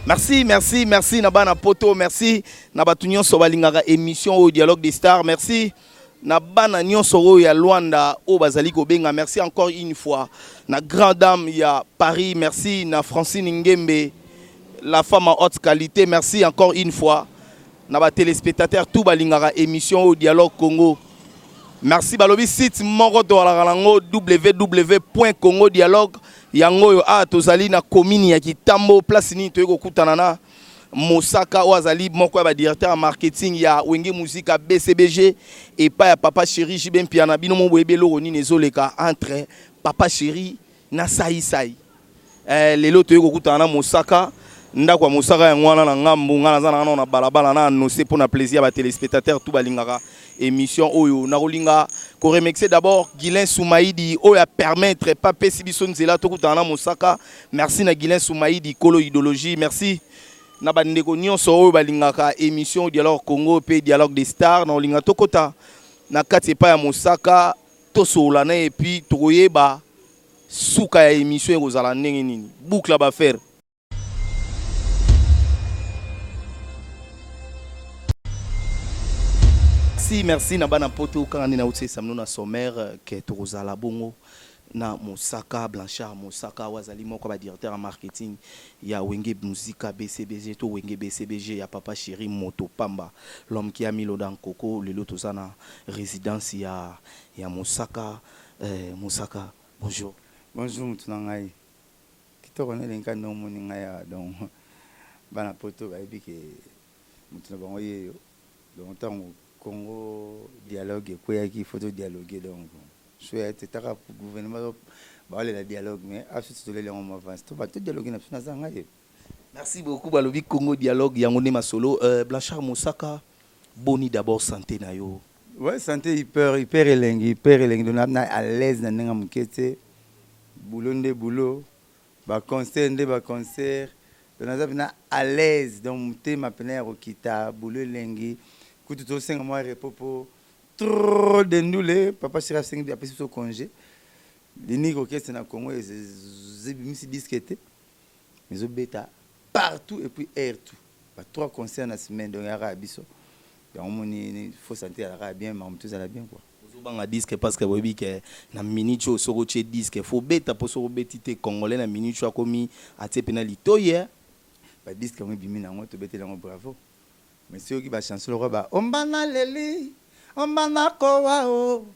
Merci, merci, merci na bana poto, merci na bato nyonso balingaka émission oyo Dialogue des Stars, merci na bana nyonso oyo ya Luanda oyo bazali kobenga, merci encore une fois na grande dame ya Paris, merci na Francine Ngembe, la femme à haute qualité, merci encore une fois na ba téléspectateurs tout balingaka émission oyo Dialogue Congo. Merci balobi site moko toalaka nango www.congodialogue yango oyo awa tozali na commune ya Kitambo place nini toyei kokutana na Mosaka oyo azali moko ya ba directeur ya marketing ya Wenge Musica BCBG epai ya Papa Chéri JB Mpiana. Bino mo boyebi eloko nini ezoleka entre Papa Chéri na Sai Sai. Eh, lelo toyei kokutana na Mosaka, ndako ya Mosaka yango wana na ngambo ngai naza na na balabala na annonce mpo na plaisir ya ba téléspectateurs tout balingaka émission oyo. Nakolinga ko remercier d'abord Guylain Soumaïdi oyo a permettre pa pesi biso nzela tokutana na Mosaka. Merci na Guylain Soumaïdi kolo idéologie, merci na bandeko nyonso oyo balingaka émission Dialogue Congo pe Dialogue des Stars. Na olinga tokota na kati epai ya Mosaka tosolola na ye puis tokoyeba suka ya émission ekozala ndenge nini, boucle ya bafere. Merci, merci na bana poto kaka nde nauti esamino na sommaire ke tokozala bongo na Mosaka Blanchard Mosaka oyo azali moko ya ba directeur ya marketing ya Wenge Musica BCBG to Wenge BCBG ya Papa Chéri Moto Pamba, l'homme qui a mis l'eau dans coco. Lelo toza na résidence ya Mosaka. Mosaka, bonjour. Bonjour mutu na ngai. Kitoko na elengi kaka ndenge omoni ngai awa. Donc bana poto bayebi ke mutu na bango yeyo. Donc ntango Congo dialogue ekweyaki, il faut to dialoguer. Donc so ya te taka gouvernement baolela dialogue, mais aso toleli yango mo avance to bato dialogue na biso naza ngai. Merci beaucoup. Balobi Congo dialogue yango nde masolo. Blanchard Mosaka, boni d'abord santé na yo? Ouais, santé hyper hyper elengi, hyper elengi. Donc na à l'aise na ndenge moke te. Boulot nde boulot, ba concert nde ba concert. Donc naza mpena à l'aise, donc motema mpena ya kokita, boulot elengi. Kutu tosenga mwa repos po trop de ndule. Papa Chéri asengi, apesi biso congé. L'unique orchestre na Congo ezebimisi disque te, ezobeta partout et puis air tout ba trois concerts na semaine. Donc yaka ya biso yango moni faut santé ezalaka bien, makambo tozala bien quoi. Ozobanga disque parce que boyebi ke na minute oyo soki otie disque faut beta, mpo soki obeti te, congolais na minute oyo akomi atie mpena litoi. Ba disque yango ebimi nango, tobeteli yango bravo. Mais soki ba chanson lokola ba ombana leli ombana kowa o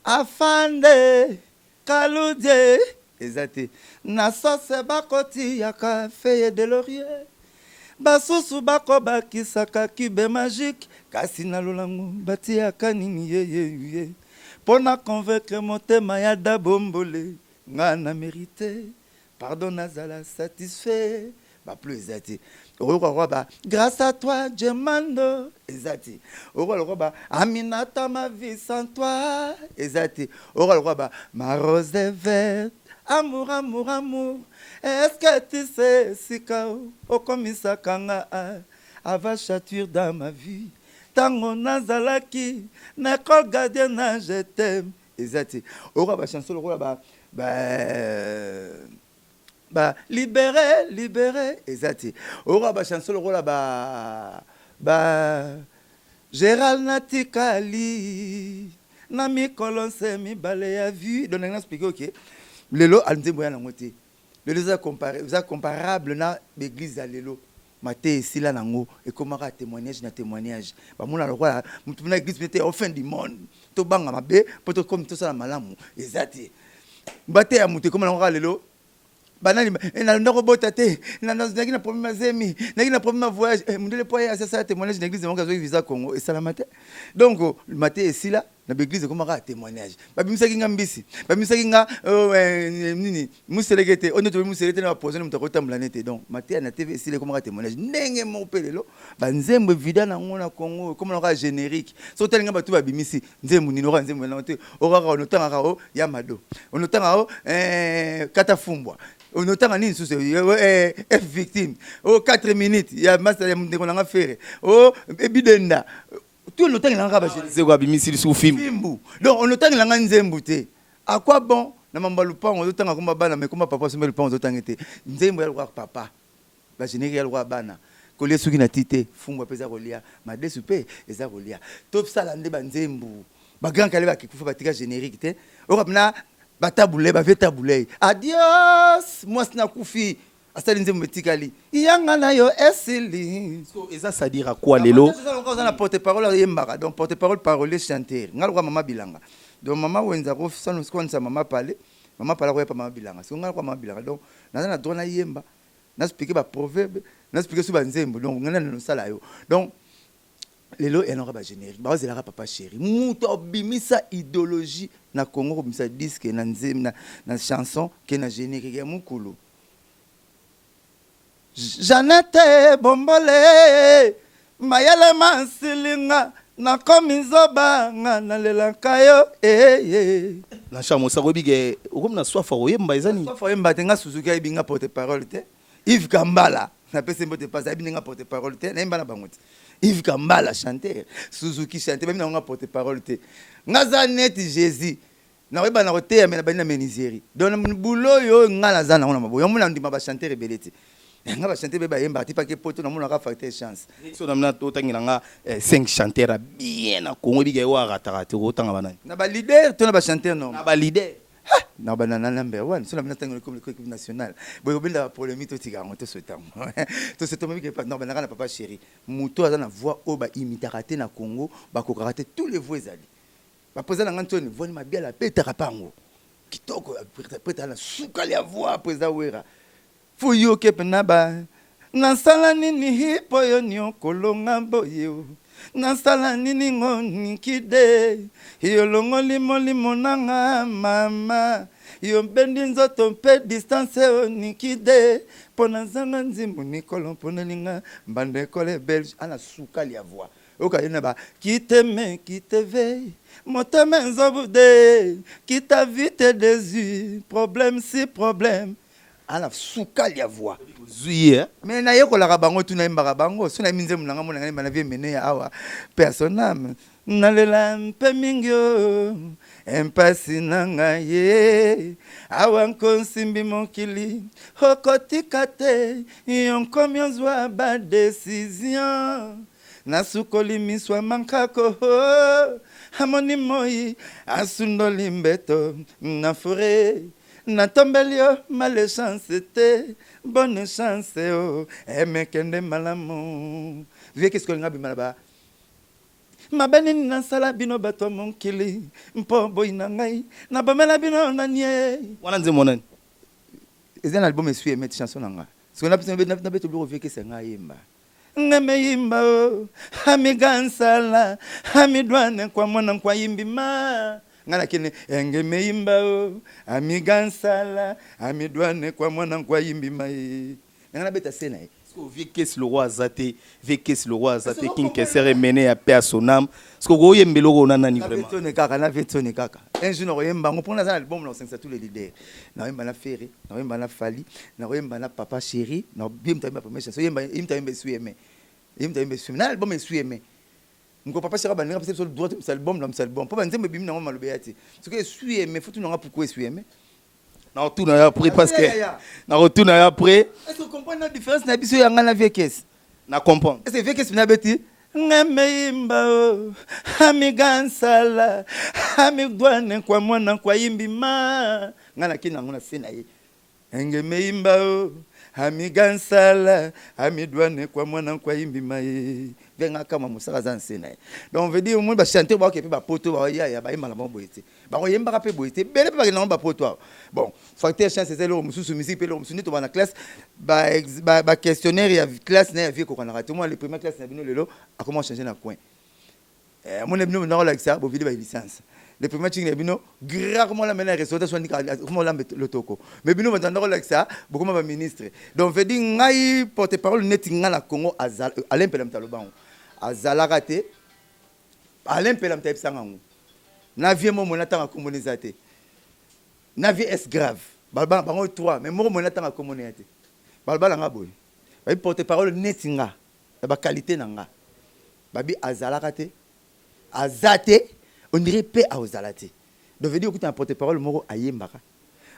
afande kaludie eza te. Na sauce bakotiyaka feuille de laurier, basusu bakobakisaka cube magique, kasi na lolango batiaka nini yeyeye mpo na convaincre motema ya dabombole nga na mérite pardon nazala satisfait. Baplu eza te. Okoyoka lokola ba grâce à toi Diemando eza te. Okoyoka lokola ba Aminata ma vie sans toi eza te. Okoyoka lokola ba ma rose verte amour amour amour est-ce que tu sais esika okomisaka nga ava chature dans ma vie ntango nazalaki na école gardien na je t'aime eza te. Okoyoka ba chanson lokola ba libéré libéré eza te. Oyoka ba chanson lokola ba Gérald natikali na mikolo nse mibale ya vie. Donc ndenge naexpliquer oke lelo nzembo ya nango te, lelo eza compare, eza comparable na baeglise ya lelo. Mate esila nango, ekomaka témoignage na témoignage. Bamona lokola motu na église te au fin du monde tobanga mabe mpo tokomi tosala malamu eza te. Bate ya motu ekoma nango kaka lelo banani nalonda kobota te, nazalaki na problème ya zemi, nazalaki na problème ya voyage. Mondele po aye asala témoignage na église yango azwaki visa Congo esalama te. Donc mate esila na baeglise, ekomaka témoignage. Babimisaki nga mbisi, babimisaki nga nini museleke te, oyo nde toyebi museleke te na bapoison, moto akotambola ne te. Donc mateya na TV esila, ekomaka témoignage. Ndenge moko mpe lelo banzembo evida nango na Congo, ekoma kaka générique. So otalinga bato babimisi nzembo nini, oka nzembo yango te, okaka onotangaka o ya mado, onotanga o kata fumbwa, onotanga nini susu f victime o 4 minutes ya masa ya ndeko nanga fere o ebidenda tout, onotangela kaka ba Zeko abimisi lisusu fimbu. Fimbu. Donc onotangelanga nzembo te, à quoi bon? Na mambo ya lupango ozotanga komba bana, mais komba papa osombi lupango ozotangi te. Nzembo ya lokola papa. Bagénérique ya lokwa bana kolia soki na ti te, fumbwa mpe eza kolia, madesu mpe eza kolia. Tosala nde banzembu. Bagrand Kallé bakekufa, batika générique te. Oyoka mpena batabulei, bavie tabulei, adios mwasi nakufi, asali nzembo etikali yanga na yo esili. So eza c'est-à-dire quoi lelo? Oza na porte parole ayembaka, donc porte parole, parolier, chanteur. Nga lokola Mama Bilanga, donc mama Wenza kosanisa mama pale, mama pale akoyepa mama Bilanga. Siko nga lokola mama Bilanga, donc naza na droit nayemba, naexpliquer baproverbe, naexpliquer so banzembo. Donc ngai nani nosala yo? Donc lelo yanaka bagénérique baozelaka Papa Chéri, moto abimisa idéologie na Congo, kobimisa disque na nzembo na chanson ke na générique ya mokolo. Jeannette Bombole, mayele masilinga, nakomi nzobanga, nalelaka yo eye. Blanchard Mosaka, oyebi ke okomi na soif koyemba, eza nini? Soif oyemba te. Nga Suzuki ayebi nga porte parole te. Yves Kambala, napesi mbote pasi, ayebi ndenge porte parole te. Nayemba na bango te. Yves Kambala chanteur, Suzuki chanteur, bayebi nango nga porte parole te. Nga za neti Jésus, nakoyeba na koteya me na bandi na menuiserie. Donc bulo oyo nga naza nango na maboko yango, na ndima bachanteur ebele te. Nga bachanteur be bayembaka te pake poto namonaka facteur chance. So na mina totangela nga 5 chanteur ya bien na Congo, ebika ye arataka te, otanga banani? Na baleader to na bachanteur? Non. Na baleader. Na banana number one so na bina ntango équipe nationale boye kobenda bapolémique, totika yango, tosotango tosotomoki. Non, banaka na Papa Chéri, moto aza na voix oyo baimitaka te na Congo, bakokaka te. Tous les voix ezali baprésident na nga ntoni voix ni mabiala abetaka mpe yango kitoko, preta na sukali ya voix. Président Wera fu yoke mpena ba nasala nini mpo yo niokolonga boye, nasala nini ngonikide yolongoli molimo nanga mama, yo mbendi nzoto mpe distance onikide mpo nazanga nzimbu nikolo mpo nalinga mbanda ekole belge ana sukali ya voix. Oyoka ye na ba kiteme kiteve motema ezobude kita vite desu problème si problème ana sukali ya voix. Ozwi ye. Mais nayekolaka bango tu, nayembaka bango so nayembi nzembo nanga mona ngai na vie mene ya awa personame nalela mpe mingi o empasi na ngai ye awa nkosimbi mokili okotika te yo nkomi ozwa badécision nasukoli miswa mankako amoni moi asundoli mbeto na forêt natombeli yo malchance te, bonne chance o emekende malamu vie. Qu'est-ce que olinga bima na ba mabe nini nasala bino bato ya mokili mpo boyi na ngai nabomela bino nanie? Wana nzembo nani? Eza na album Esui Emete, chanson na nga. Soki nabeta biloko vie kesa ngai ayemba ngemeyimba o amigansala amidwane kwa mwana kwa yimbima nga nakende engemeyimba o amigansala amidwane kwa mwana kwa yimbima ye nanga nabeta se na ye. Vieux Kesi Loro aza te, vieux Kesi Loro aza te. King Kester emene ya paix à son âme. Parce que okoyemba eloko na nani vraiment? Tone kaka na vieux Tone kaka. Un jour nakoyemba yango mpo naza na album na kosangisa tous les leaders. Nakoyemba na Ferre, nakoyemba na Fally, nakoyemba na Papa Chéri, ye moto ayemba première chanson, ye moto ayemba Esui Aime, ye moto ayemba Esui na album Esui Aime. Moko Papa Chéri bandinga apesa biso droit tobimisa album na misa album mpo banzembo ebimi nango maloba ya te. Soki Esui Aime, faut tunanga pourquoi Esui Aime. Nakotuna yo après, parce que nakotuna yo après. Est ce que comprendre la différence na biso ya ngai na vieux Kesi? Na comprendre. Est ce que vieux Kesi na beti ngemeyimba o amigansala amidwane kwa mwana kwa yimbima, ngai nakei nango na se na ye engemeyimba o amigansala amidwane kwa mwana kwa yimbima ye venga kama mosaka aza nse na ye. Donc veut dire omoni bachanteur baoke mpe bapoto baoyaya bayembaka bango boye te, bakoyembaka mpe boye te. Ebele mpe bakenda bango bapoto awa. Bon, facteur chance eza eloko mosusu, musique mpe eloko mosusu. Nde toba na classe, baquestionnaire ya classe na ya vie ekokanaka te. Omona le premier classe na bino lelo akoma changer na coin, amoni bino nakolakisa bovili ba licence. Le premier tingi na bino grand koma olamba na restaurant, so koma olamba lotoko, mais bino bato nakolakisa bokoma baministre. Donc veut dire ngai porte parole neti ngai na Congo, Alain Mpela moto alobango azalaka te. Alain Mpela moto ayebisanga yango na vie mo mona ntanga kombo eza te na vie est grave. Baloba bango trois, mais moko mona ntanga kombo ya te. Baloba na nga boye, babi porte parole neti nga na baqualité na nga, babi azalaka te, aza te, on dirait mpe aozala te. Donc veut dire okuta na porte parole moko ayembaka.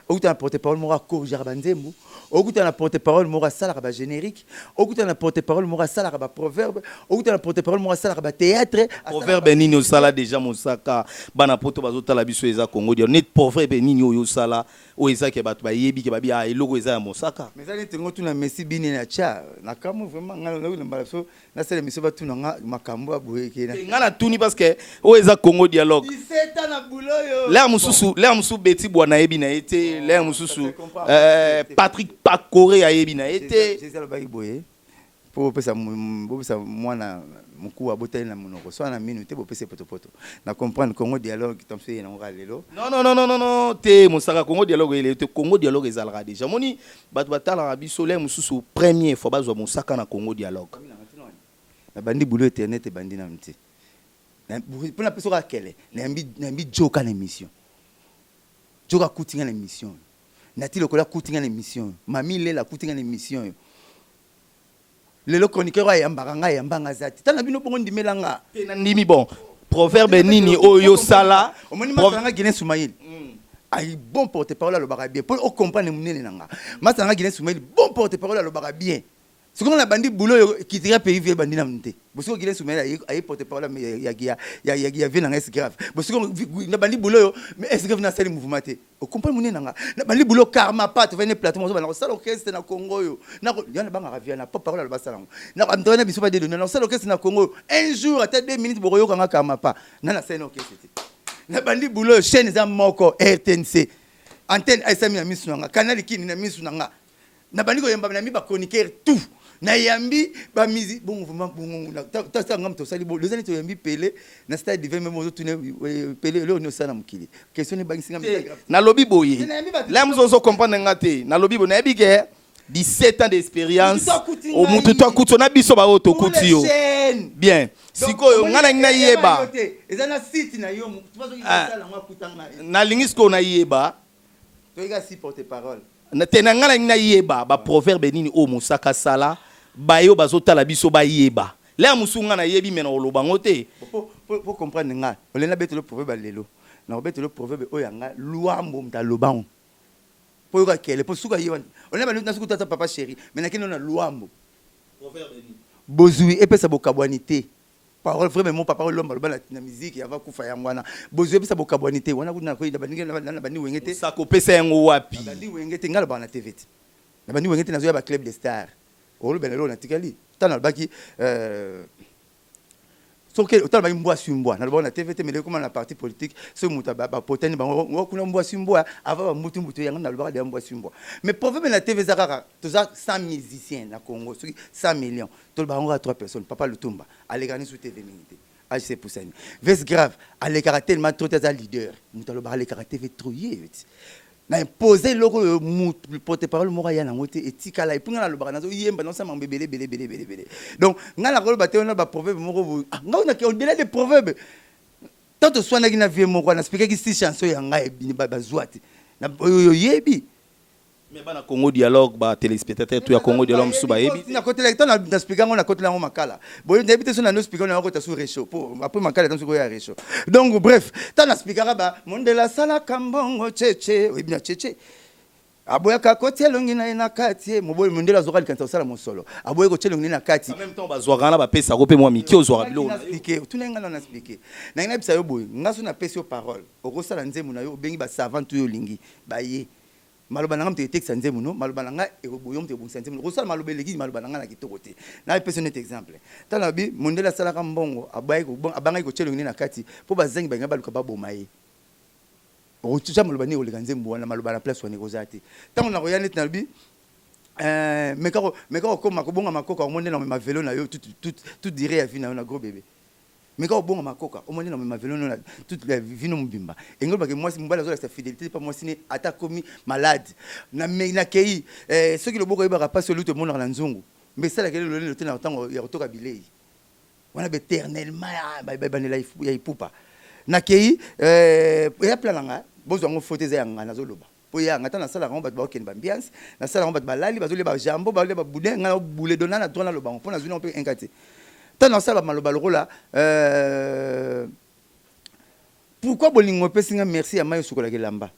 Okutana na porte parole moko acorrigeaka banzembo, okutana na porte parole moko asalaka bagénérique, okutana na porte parole moko asalaka baproverbe, okutana na porte parole moko asalaka bathéâtre. Proverbe nini osala déjà, Mosaka? Bana Poto bazotala biso, eza Congo Dia net. Proverbe nini oyo osala, oyo ezaki bato bayebi ke babi, ah, eloko eza ya Mosaka? Mais eza neti ngo tuna Messi bini na tia na kamwe. Vraiment, ngai na mbala so nasala émission, batuna nga makambo ya boye ke Ngai natuni parce que oyo eza Congo Dialogue. 17 ans na boulot oyo. L'heure mosusu Beti Bwa nayebi na ye te, l'heure mosusu Patrick Pakore ayebi na ye te. Jésus alobaki boye: mpo bopesa mwana mokuwa abotali na monoko so na minu te, bopesa potopoto. Na comprendre Congo Dialogue tamso ye nango kaka lelo. Non, non, non, non, non, non te, Mosaka. Congo Dialogue ele te. Congo Dialogue ezalaka déjà. Moni bato batalaka biso, l'heure mosusu première fois bazwa Mosaka na Congo Dialogue. Nabandi boulot, internet ebandi nanu te. Mpona mpe soki akele nayambi joka na émission, joka akuti nga na émission oyo, nati lokola akuti nga na émission oyo, mami lela akuti nga na émission oyo. Lelo chroniqueur oyo ayambaka ngai, ayambanga aza te. Tala bino bongo, ndimela nga. Te, nandimi. Bon, proverbe nini oyo osala? Omoni, masala nga Guilin Soumaïl ayi bon porte parole, alobaka bien mpo ocomprendre monene na nga. Masala nga Guilin Soumaïl, bon porte parole, alobaka bien. Sikoyo na bandi boulot oyo kitira pays vie bandi nanu te. Bosiko Guilin Soumaïl aye porte parole ya vie na nga. Est grave. Bosiko na bandi boulot oyo, mais est grave, nasali mouvement te. Ocomprendre monene na nga. Na bandi boulot, karma pa tovandi plateau, mozo banda kosala orchestre na Congo oyo. Ya nabangaka via na po parole aloba, asala yango na biso badedone. Na kosala orchestre na Congo oyo un jour, ata 2 minutes, bokoyokanga karma pa na nasali na orchestre te. Na bandi boulot oyo, chaîne eza moko, RTNC, antenne esami na misu na nga, canal kini na misu na nga. Nabandi koyamba na mi bachroniqueur tout, nayambi bamisi bongo. Vraiment bongo tasanga moto osali bo eza neti oyambi Pele na stade divin. Même ozotuna Pele eloko nini osala na mokili, question ebangisinga. Nalobi boye, la mosusu ozocomprendre nga te. Nalobi boye, nayebi ke 17 ans d'expérience, motu to akuti yo na biso baoyo tokuti yo bien. Sikoyo ngai nalingi nayeba. Eza na site na yo. Nalingi sikoyo nayeba. Toyeka si porte parole. Te, na ngai nalingi nayeba baproverbe nini oyo Mosaka asala, bayo bazotala biso bayeba. L'heure mosusu ngai nayebi, me na koloba ngo te. Po comprendre nga, olingi nabetela proverbe lelo, nakobetela proverbe oyo ya nga Lwambo, moto alobango po yoka kele, po suka ye wana olingi bandi nasuku tata papa chéri. Mais nakende na Lwambo: bozwi epesa bokabwani te. Parole vrai, mais mon papa Lwambo aloba na musique ava kufa yango wana: bozwi epesa bokabwani te. Wana kuna na bandi Wenge te. Osaka opesa yango wapi? Bandi Wenge te. Ngai alobaka na TV te, na bandi Wenge te. Nazoya ba Club de Star, oloba lelo natikali. Ntango nalobaki soki otala bangi mbwa swi mbwa, nalobaka na TV te. Mais ekoma na parti politique, soki moto bapotani bango kuna, mbwa swi mbwa ava bambutu mbutu, yango nalobaka deya mbwa swi mbwa. Mais proverbe na TV eza kaka toza 100 musiciens na Congo, soki 100 millions, tolobaka yango kaka 3 personnes. Papa Lutumba alekaka nisu TV mingi te, HC Pusani ves grave alekaka tellement trop te, aza leader, moto alobaka alekaka TV trop ye ti na impose eloko oyo mutu porte parole moko aya nango te, etikala. Et puis ngai nalobaka, nazoyemba, naosala mambo ebele ebele ebele ebele ebele. Donc ngai nakoloba te wana baproverbe moko boye. Ngai au-delà des proverbes, tant toswanaki na vie moko wana, naspikaki six chanson ya ngai bazwa te oyo oyebi. Mais bana Congo Dialogue, batéléspectateur to ya Congo Dialogue mosusu bayebi. Nakotelaki ntango naspika yango, nakotela yango makala boye, nayebi te so nando spika yango, nakota su réchaud po après makala ntango soki oya réchaud. Donc bref, ntango naspikaka ba mondele asalaka mbongo cheche, oyebi na cheche aboyaka kotia elongi na ye na kati ye. Moboyi mondele azwaka likanisa kosala mosolo, aboyi kotia elongi na ye na kati. En même temps bazwaka wana, bapesako mpe mwa mike, ozwaka biloko. Expliquer tuna nga na expliquer nangi nayebisa yo boye: nga so napesi yo parole, okosala nzembo na yo, obengi basavant oyo olingi baye, maloba na nga moto etekisa nzembo no, maloba na nga ekoboyo moto ebongisa nzembo, kosala maloba eleki maloba na nga na kitoko te. Napesi neti exemple: tala, nabi mondele asalaka mbongo, abangaki kotia elongi na kati mpo bazangi balinga baluka baboma ye. Okotia maloba nini koleka nzembo wana? Maloba na place wana ekozala te. Ntango nakoya neti nalobi meka kokoma kobonga makoka, omoni na omema velo na yo tout dire ya vie na yo na gros bébé. Meka kobonga makoka, omoni na omema velo na toute la vie no mobimba. Engi olobake mwasi, mobali azolakisa fidélité mpa mwasi ne ata akomi malade. Nakei soki loboko oyebaka mpasi olutu emonaka na nzungu, mbe esalaka elelo lelo te na ntango ya kotoka bilei wana baéternellement bandela ya ipupa. Nakei eya plan na nga, bozwa yango faute eza ya nga. Nazoloba mpo ya nga, ntango nasalaka yango, bato bakokende baambiance, nasala yango, bato balali, bazolia bajambo, bazolia baboudin, ngai nabule dona na droit naloba yango mpo nazwi nango mpe inka te. Ntango nasala bamaloba lokola pourquoi bolingo epesi nga merci ya mai osukolaka elamba.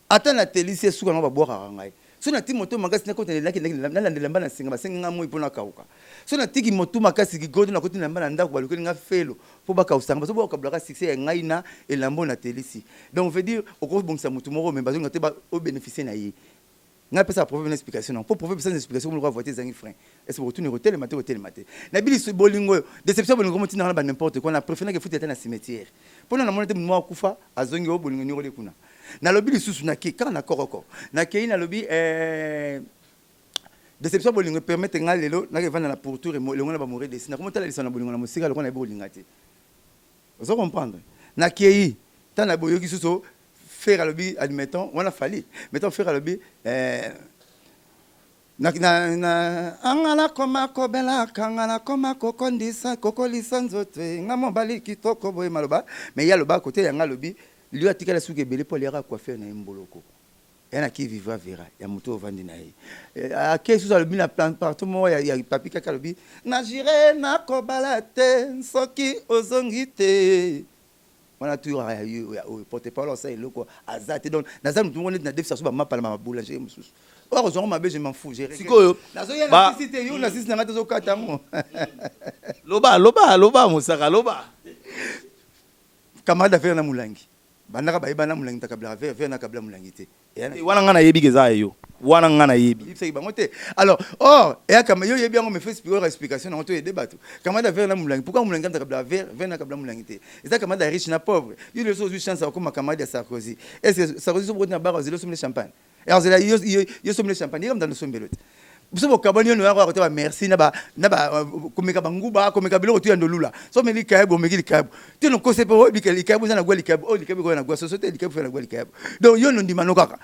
Ata natelisi ye suka nango babwakaka ngai. Soki natiki moto makasi nakota na elaki nalanda elamba na singa basengi ngai moi mpo nakauka. Soki natiki moto makasi gigodo nakoti na elamba na ndako balukeli ngai felo mpo bakausa ngai. Bazoboya kokabolaka succès ya ngai na elamba oyo natelisi. Donc veut dire okobongisa moto moko mais bazolinga te o beneficier na ye. Ngai napesaka proverbe na explication nango po proverbe sans explication ekomi lokola voiture ezangi frein. Est ce que bokotuna ekotelema te ekotelema te. Na biso bolingo oyo deception ya bolingo ekomi kotinda ngai na ba n'importe quoi na prefere nake futela ata na cimetière. Po nanu namona te mutu moko akufa azongi oh bolingo enyokoli ye kuna. Nalobi lisusu nake kaka na koroko nakeyi nalobi eh deception ya bolingo e permettre ngai lelo nake vanda na pourtour elongo na ba amoureux deçu nakomi kotala lisano ya bolingo na mosika lokola nayebi kolinga te. Ozo comprendre? Nakeyi tala boyoki susu Ferre alobi admettons wana Fally mettons Ferre alobi eh na na na anga nakoma kobelaka nga nakoma kokondisa kokolisa nzoto eh, nga mobali kitoko boye maloba mais ye aloba kote ya nga alobi lio atikala suki ebele mpo aliaka coiffeur na ye mboloko ya na qui vivra verra ya moto oyo ovandi na ye eh, ake susu alobi na plan partout moko ya, ya papi kaka alobi na jure nakobala te soki ozongi te Wana tout ya yo ya oyo porte parole asala eloko aza te donc naza mutu moko neti na defisa so ba mapa na ba boulangerie mosusu oyo akozwa yango mabe je m'en fous je sikoyo nazoya na sisi te yo na sisi na ngai tozokata yango. Loba loba loba mosaka loba. Camarade affaire na mulangi bandaka bayebana mulangi takabelaka verre verre na kabela mulangi te. Te wana nga nayebi ke eza ya yo wana nga nayebi. Yebisaki bango te alors or eyaka yo oyebi yango mais faut expliquer oyoka explication nango to aider batu camarade ya verre na mulangi pourquoi mulangi amata kabila verre verre na kabila mulangi te eza camarade ya riche na pauvre yo lelo soki ozui chance ya kokoma camarade ya Sarkozy est ce que Sarkozy soki bokoti na bar azela osombele champagne azela yo yo osombele champagne ye kamta osombelo te biso bokabwani yo noyaka kota ba merci na ba na ba komeka banguba komeka biloko tu ya ndolula so omeli likayabu omeki likayabu te nokose mpe oyebi ke likayabu eza na gwa likayabu oyo likayabu ekoya na gwa soso te likayabu ekoya na gwa likayabu donc yo nondima no kaka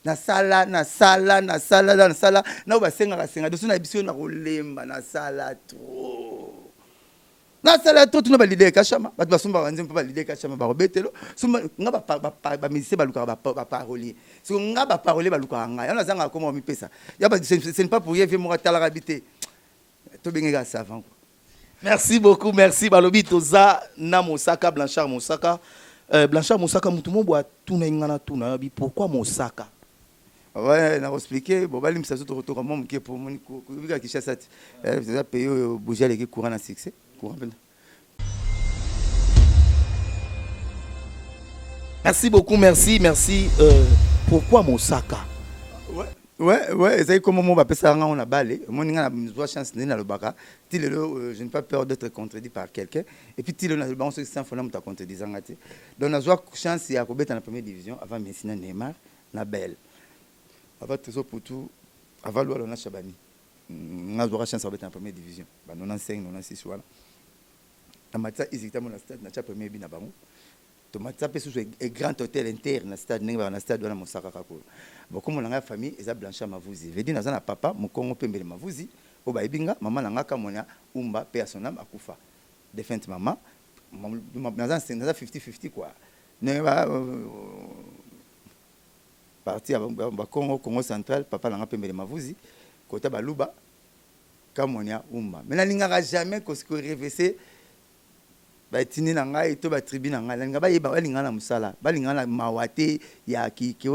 nasala nasala nasala nasala na oyo basengaka senga doso na biso na kolemba nasala trop nasala trop tuna balider kashama bato basombaka banzembo mpo balider kashama bakobetelo somba nga bamusicien balukaka baparolier siko nga baparolier balukaka ngai yango nazangaka koma bamipesa ya ce n'est pas pour ye vie moko atalaka bi te tobengeka savant quoi. Merci beaucoup, merci balobi toza na Mosaka Blanchard Mosaka. Blanchard Mosaka mutu mo bwa tuna ingana tuna bi pourquoi Mosaka? Ouais, na expliquer bon balimbisa biso tokotoka mwa moke po omoni kobika Kinshasa te eza pays oyo bougie aleki courant na succès courant mpenza. Merci beaucoup, merci, merci. Pourquoi Mosaka? Ouais, ezali kombo moko bapesaka nga ngo na bale. Omoni nga nazwa chance nde nalobaka ti lelo je n'ai pas peur d'être contredit par quelqu'un. Et puis ti lelo naloba ngo soki 100 fois na moto acontredisa nga te. Donc nazwa chance ya kobeta na première division avant Messi na Neymar na Bale. Avant Trésor Putu, avant Lualo na Shabani. Nga nazwaka chance ya kobeta na première division ba 95 96 wana. Namatisa Iziki na stade natia premier but na bango. Tomatisa pe susu e grand hotel inter na stade ndenge baka na stade wana mosaka kaka oyo. Bon kombo na nga ya famille eza Blanchard Mavuzi veut dire naza na papa mukongo pembele Mavuzi oyo bayebi nga, maman na nga Kamwena Umba paix à son ame akufa defunte maman naza naza 50 50 quoi ndenge ba partie ya bakongo Congo central papa na nga pembele Mavuzi kota baluba Kamwena Umba mais nalingaka jamais ko revese Ba ethnie na ngai to ba tribu na ngai nalinga bayeba balinga na musala balinga na mawa te ya ki ki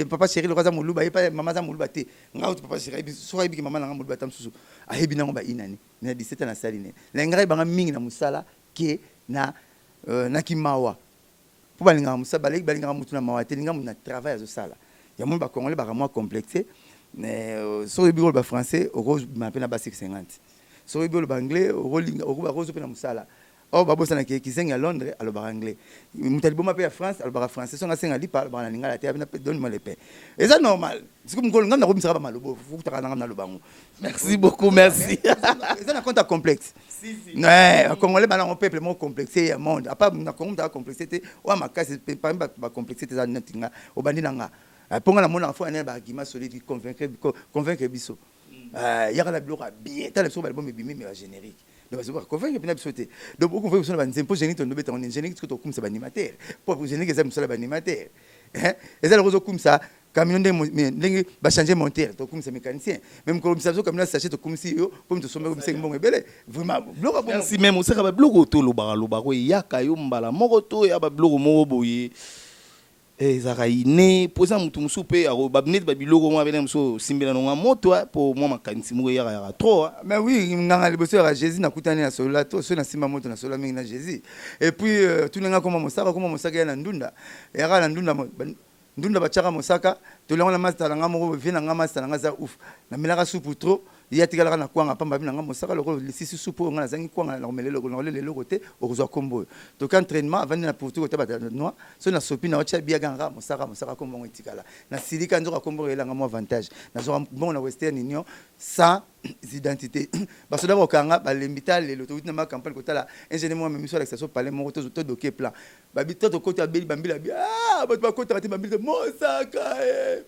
papa chéri lokola aza moluba ye pa mama aza moluba te ngai kutu papa chéri ayebi soki ayebi ke mama na ngai moluba ata mosusu ayebi nango ba inani mais na 17 ans nasali ne nalingaka yeba ngai mingi na musala ke na na kimawa po balingaka musala baleki balingaka mutu na mawa te linga mutu na travail azosala ya moni ba congolais baka mwa complexe mais soki oyebi koloba français okobima pe na basi 50 Soki oyebi oloba anglais okolinga okozwa pe na musala. Or babosana ke kizengi ya Londres alobaka anglais. Moto ya liboma pe ya France alobaka français. Soki asenga lipa alobaka na lingala te abina donne moi le pain. Eza normal. Sikoyo mukolo nga nakobimisaka ba maloba oyo futaka na nga naloba yango. Merci beaucoup, merci. Eza na compte ya complexe. Eh, ba congolais bana ngo peuple moko complexe ya monde. A part na Congo moto aza complexe te, oyo makasi parmi ba ba complexe te eza neti nga. Obandi na nga. Po nga namonaka faut na ba argument solide qui convaincre biso. Yaka na biloko ya bien tala biso ba album ebimi mais ba generique donc bazo ba convaincre pena biso te donc oko convaincre biso na ba nzembo po generique tondo beta ngo generique tiko tokumisa ba animateur po generique eza musala ba animateur hein eza loko ozokumisa camion ndenge ndenge ba changer monteur tokumisa mécanicien mais mokolo bisa biso camion ya sachet tokumisi yo po moto osomba komisaki mbongo ebele vraiment biloko ya bongo. Merci mais mosaka ba biloko tolobaka lobaka eyaka yo mbala moko to ya ba biloko moko boye. Ezalaka ine mpo eza motu mosusu mpe neti babiloko mwa bene mosusu osimbela nonga moto mpo mwa makanisi moko eyaka yaka trop. Mais oui, nganga liboso yaka Jésus. Nakutani na solola to so nasimba moto, nasolola mingi na Jésus. Et puis tunenga koma Mosaka, koma Mosaka ya na ndunda, eyaka na ndunda, ndunda batiaka mosaka. Tolango na master na nga moko, vie na nga, master na nga aza ouf. Namelaka supu trop, ye atikalaka na kwanga pamba. Bi na nga mosaka lokola lisisi supu oyo, nga nazangi kwanga, nakomela eloko, nakolela eloko te. Okozwa kombo oyo toki entraînement, avandi na pourtu kota bato noi so na sopi na otya biaka kaka Mosaka, Mosaka. Kombo yango etikala na silika nzoka kombo oyo eyelanga mwa avantage. Nazwaka mbongo na Western Union sans identité. Basoda bakokanga, balembi. Ta lelo towuti na macampagne kotala ingénieur moko amemi so, alakisa so palais moko, todoke plan babi to tokota, abeli bambila abi ah, bato bakotaka te, bambila te. Mosaka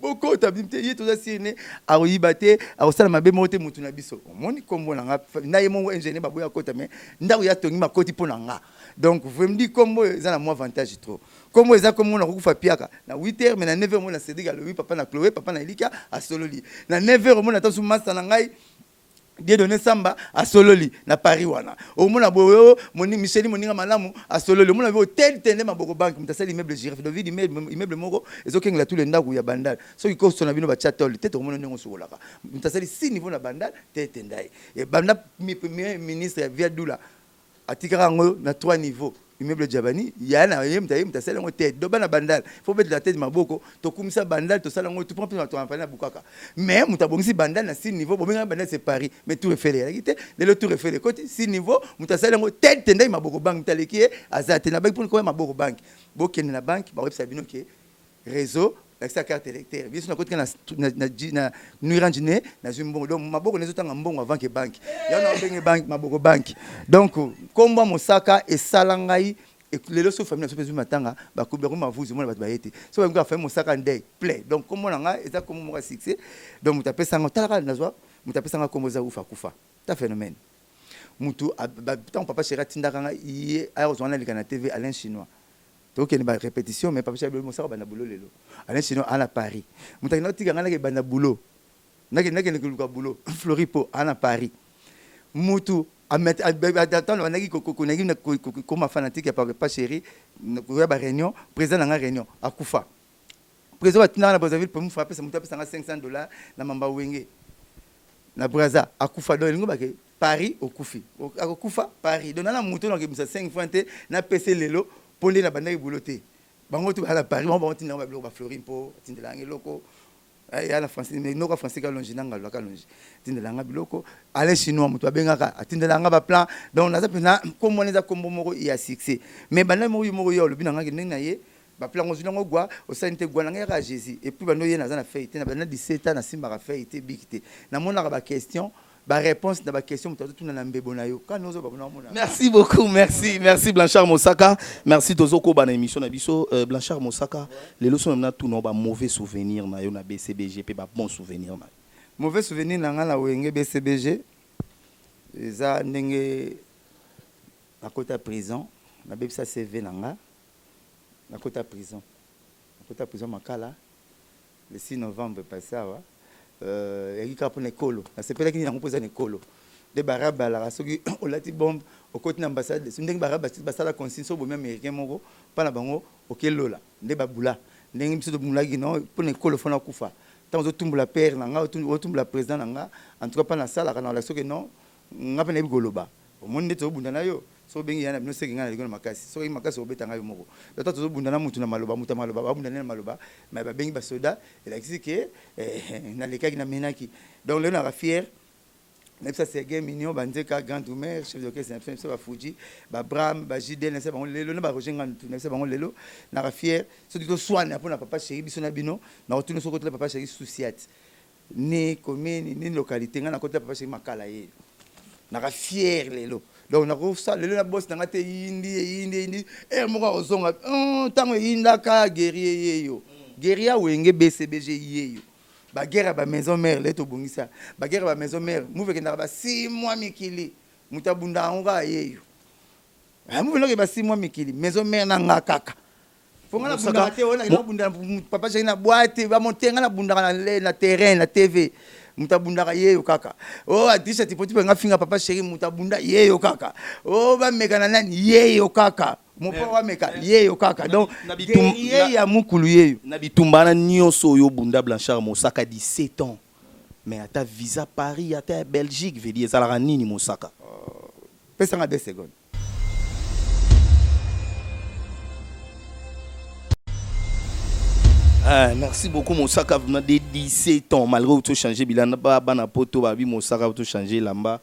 bokota te, ye toza sirne, akoyiba te, akosala mabe moko te, motu na biso. Omoni kombo na nga na ye moko ingénieur baboya akota, mais ndako ya tongi makoti mpo na nga. Donc vraiment di kombo oyo eza na mwa avantage trop. Kombo eza kombo na kokufa piaka na 8 heures, mais na 9 heures omona Cédric alobi papa na Chloé, papa na Elika asololi. Na 9 heures omona ata master na ngai Dieudonné Samba asololi na Paris wana. Omona boyo moni Micheli, moninga malamu, asololi. Omona boyo tel tende maboko banque, moto asali immeuble Girafe David, immeuble moko ezokengela tous les ndako ya Bandal. Soki kosona bino batia tole te, tokomona ndenge osokolaka. Moto asali six niveau na Bandal te, tenda ye banda premier ministre ya Via Dula, atikaka yango na trois niveau, immeuble Jabani ya na ye. Moto aye, moto asali yango te. Do bana Bandal fo betela tete maboko. Tokumisa Bandal, tosala yango tout mpe toampani na bukaka. Mais moto abongisi Bandal na six niveau, bobengaka Bandal c'est Paris, mais Tour Eiffel eyalaki te. Lelo Tour Eiffel ekoti six niveau, moto asali yango te, tendai maboko banque. Moto aleki ye aza te na banque mpona koya maboko banque. Bokende na banque, bakoyebisa bino ke réseau lakisa carte électeur. Biso nakotika na nuirange ne nazwi mbongo. Donc maboko nezotanga mbongo avant ke banque yango na obenge banque maboko banque. Donc kombo ya Mosaka esala ngai lelo so famille na so mpe ezwi matanga, bakomi mavuzi, omona bato baye te. So bayebi famille Mosaka nde plein. Donc kombo na ngai eza kombo moko ya succès. Donc moto apesanga, talaka nazwa, moto apesanga kombo eza ufa kufa ta phénomène. Mutu ntango papa chéri atindaka ngai, ye aya kozwa nga naleka na TV, Alain Chinois, tokende ba répétition. Mais papa chéri, Mosaka banda boulot lelo. Alain Chinois ana Paris, moto akenda otika ngai nake banda boulot, nakende koluka boulot. Flori po ana Paris, mutu ntango bandaki koma fanatique ya papa chéri, koya ba réunion, président na nga réunion akufa. Président batindaka na Brazzaville po mufu apesa, moto apesanga 500 $ na mamba wenge na Braza, akufa. Donc elingi bake Paris okufi, akokufa Paris. Donc nana moto nakebimisa 5 franc te, napesa lelo mpo nde nabandaki boulot te. Bango to bala Paris, bango tindaka babiloko, baflori mpo atindelanga eloko ya na Français, noko Français Kalongi na ngalo Kalongi atindelanga biloko. Alain Chinois, moto abengaka, atindelanga baplan. Donc naza mpena kombo wana eza kombo moko ya succès. Mais banda moko yo moko yo olobi na ngaki ndenge na ye baplan ozwi nango gwa osali te, gwa na ngai yaka Jésus. Et puis bando ye naza na feuille te, na banda 17 ans nasimbaka feuille te, bic te, namonaka baquestion, baréponse na baquestion moto azotuna na mbebo na yo kani ozoba omona. Merci beaucoup, merci, merci Blanchard Mosaka, merci. Tozokoba na émission na biso. Blanchard Mosaka, lelo so na tuna ba mauvais souvenir na yo na BCBG mpe ba bon souvenir na yo. Mauvais souvenir na ngai na Wenge BCBG eza ndenge nakota prison, nabebisa CV na nga. Nakota prison, nakota prison Makala le 6 novembre passé awa. Eyaki kaka mpona ekolo, nasepelaki nini yango mpo eza na ekolo nde barabe balaka soki olati bombe okoti na ambassade, ndenge barabe basala consigne, so obomi Américain moko mpa na bango okelola nde babula. Ndenge biso tobulaki no mpona ekolo, fona kufa ntango ozotumbola père na nga, otumbola président na nga. En tout cas mpa nasalaka na olaki soki non, nga mpe nayebi koloba. Omoni nde tozobunda na yo, so obengi ya na bino seki ngai na likolo makasi, soki makasi obeta ngai yo moko. Ata tozobunda na mutu na maloba, mutu ya maloba, babunda nde na maloba. Mais babengi basoda, elakisi ke nalekaki, namenaki. Donc lelo naka fier nayebisa Sergei Mignon Banzeka, grand drummer, chef d'orchestre na biso, bafuji, babram, bajidel, nayebisa bango lelo na baroger Ngandu, nayebisa bango lelo naka fier. Soki toswana mpona papa chéri, biso na bino nakotuna soki otala papa chéri susiat ni commune ni localité, ngai nakotela papa chéri Makala ye, naka fier lelo. Donc nakosala lelo na bosi na ngai te, eyindi, eyindi, eyindi ere moko akozonga ntango eyindaka guerrier yeyo, guerrier awenge BCBG yeyo. Baguerre ya bamaison mère le tobongisa, baguerre ya bamaison mère move ekendaka ba 6 mois mikili, moto abundaka yango kaka yeyo. Move noke ba 6 mois mikili, maison mère na nga kaka po nga nabundaka te. Oyo nakenda kobunda papa chéri na boîte, bamonte nga nabundaka na terrain, na TV, moto abundaka yeyo kaka. O adrisha tipo tipo nga finga papa chéri, moto abunda yeyo kaka. O bameka na nani, yeyo kaka. Mopao ameka yeyo kaka. Donc guerrier ya mukulu yeyo. Na bitumba wana nyonso oyo obunda, Blanchard Mosaka, 17 ans, mais ata visa Paris, ata ya Belgique, vedi ezalaka nini, Mosaka? Pesanga 2 secondes. Ah, merci beaucoup Mosaka, vraiment de 17 ans, malgré tout changer bilamba, ba bana poto babi Mosaka tout changer lamba,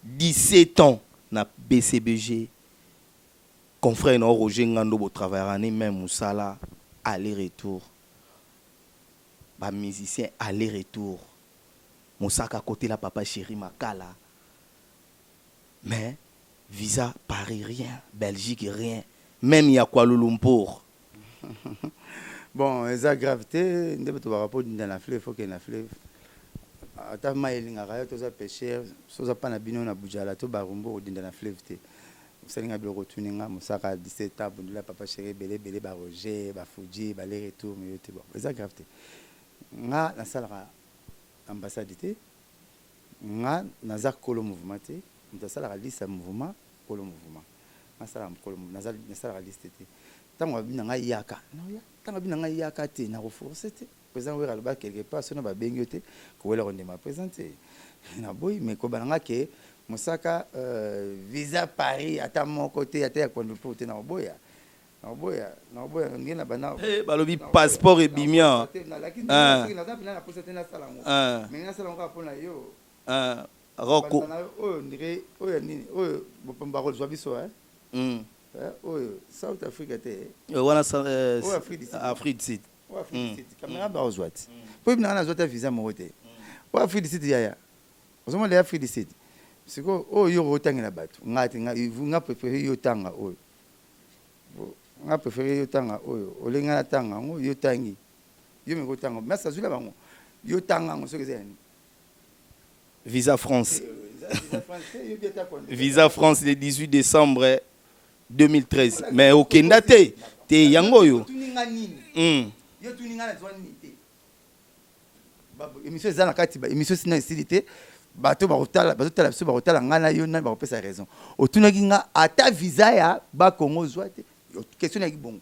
17 ans na BCBG, confrère na Roger Ngando, bo travaillera ni même musala aller retour, ba musicien aller retour, Mosaka côté la papa chéri Makala, mais visa Paris rien, Belgique rien, même ya Kuala Lumpur. Bon, eza grave te. Nde bato baka dinda na fleuve, okende na fleuve, ata mai elingaka yo. Toza pêcheur, so oza mpa na bino na Bujala to Barumbu, odinda na fleuve te. Osalinga biloko, otuninga Mosaka 17 ans, bundela papa chéri ebele ebele, baroger, bafuji, bale retour, me yo te. Bon, eza grave te. Nga nasalaka ambassade te, nga naza kolo mouvement te. Moto asalaka liste ya mouvement, kolo mouvement. Nasalaka kolo, nasalaka liste te. Ntango abi na ngai yaka, naoya. Ntango abi na ngai yaka te, nakoforce te. Président Wera aloba quelque part, soki babengi yo te, kowela kondima président te. Naboyi, mais koba na nga ke Mosaka, visa Paris ata moko te, ata ya Kuala Lumpur te, nakoboya, nakoboya, nakoboya nge na banda. Balobi passeport ebimi awa. Naza mpena na posa te nasala yango, mais nasala yango kaka mpona yo. Roko. Oyo ndire oyo nini oyo bakozwa biso oyo South Africa te. Wana oyo Afrique du Sud. Afrique du Sud. Oyo Afrique du Sud, caméra bakozwa ti po yebi nanga nazwa ta visa moko te. Oyo Afrique du Sud, yaya, ozomona ya Afrique du Sud. Sikoyo oyo yo otangela bato, nga te. Nga préféré yo tanga oyo, nga préféré yo tanga oyo. Olingi nga natanga yango, yo tangi, yo meko tanga. Masi azwila bango, yo tanga yango soki eza ya nini. Visa France, visa France le 18 décembre 2013, mais okenda te te, yango oyo. Otuninga nini? Yo tuninga nazwa nini te. Émission eza na kati, émission sina esili te. Bato bakotala, bazotala biso, bakotala ngai na yo, nani bakopesa raison? Otunaki nga ata visa ya Bakongo ozwa te. Question nayaki bongo,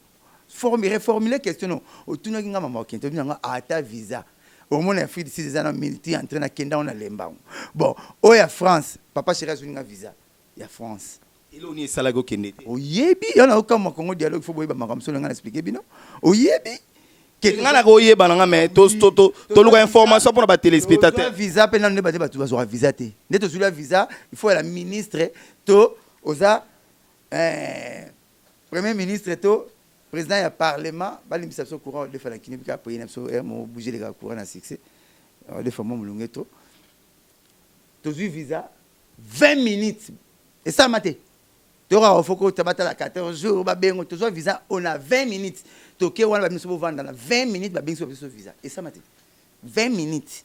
reformule question. No, otunaki nga mama, okende, otuni nga ata visa omona Afrique du Sud eza na multi entré, nakenda ngo, nalemba yango. Bon, oyo ya France, papa chéri azwini nga visa ya France. Eloni esalaki okende te? Oyebi yo na okamwa Congo Dialogue, faut boyeba makambo solo. Nga na expliquer bino, oyebi. Nga na koyeba na nga, mais toluka information mpona batéléspectateur. Visa mpe nano nde bate, bato bazwaka visa te. Nde tozwila visa, il faut ya ministre to oza premier ministre to président ya parlement, balimbisa biso. Courant odefa na kini bika apoye na biso mo bouge eleka courant na succès odefa mo molunge to tozwi visa 20 minutes esalama te. Tokaka foko batala 14 jours, babengo tozwa visa, on a 20 minutes. Toke wana, babiso bovanda na 20 minutes, babengi biso visa esalama te. 20 minutes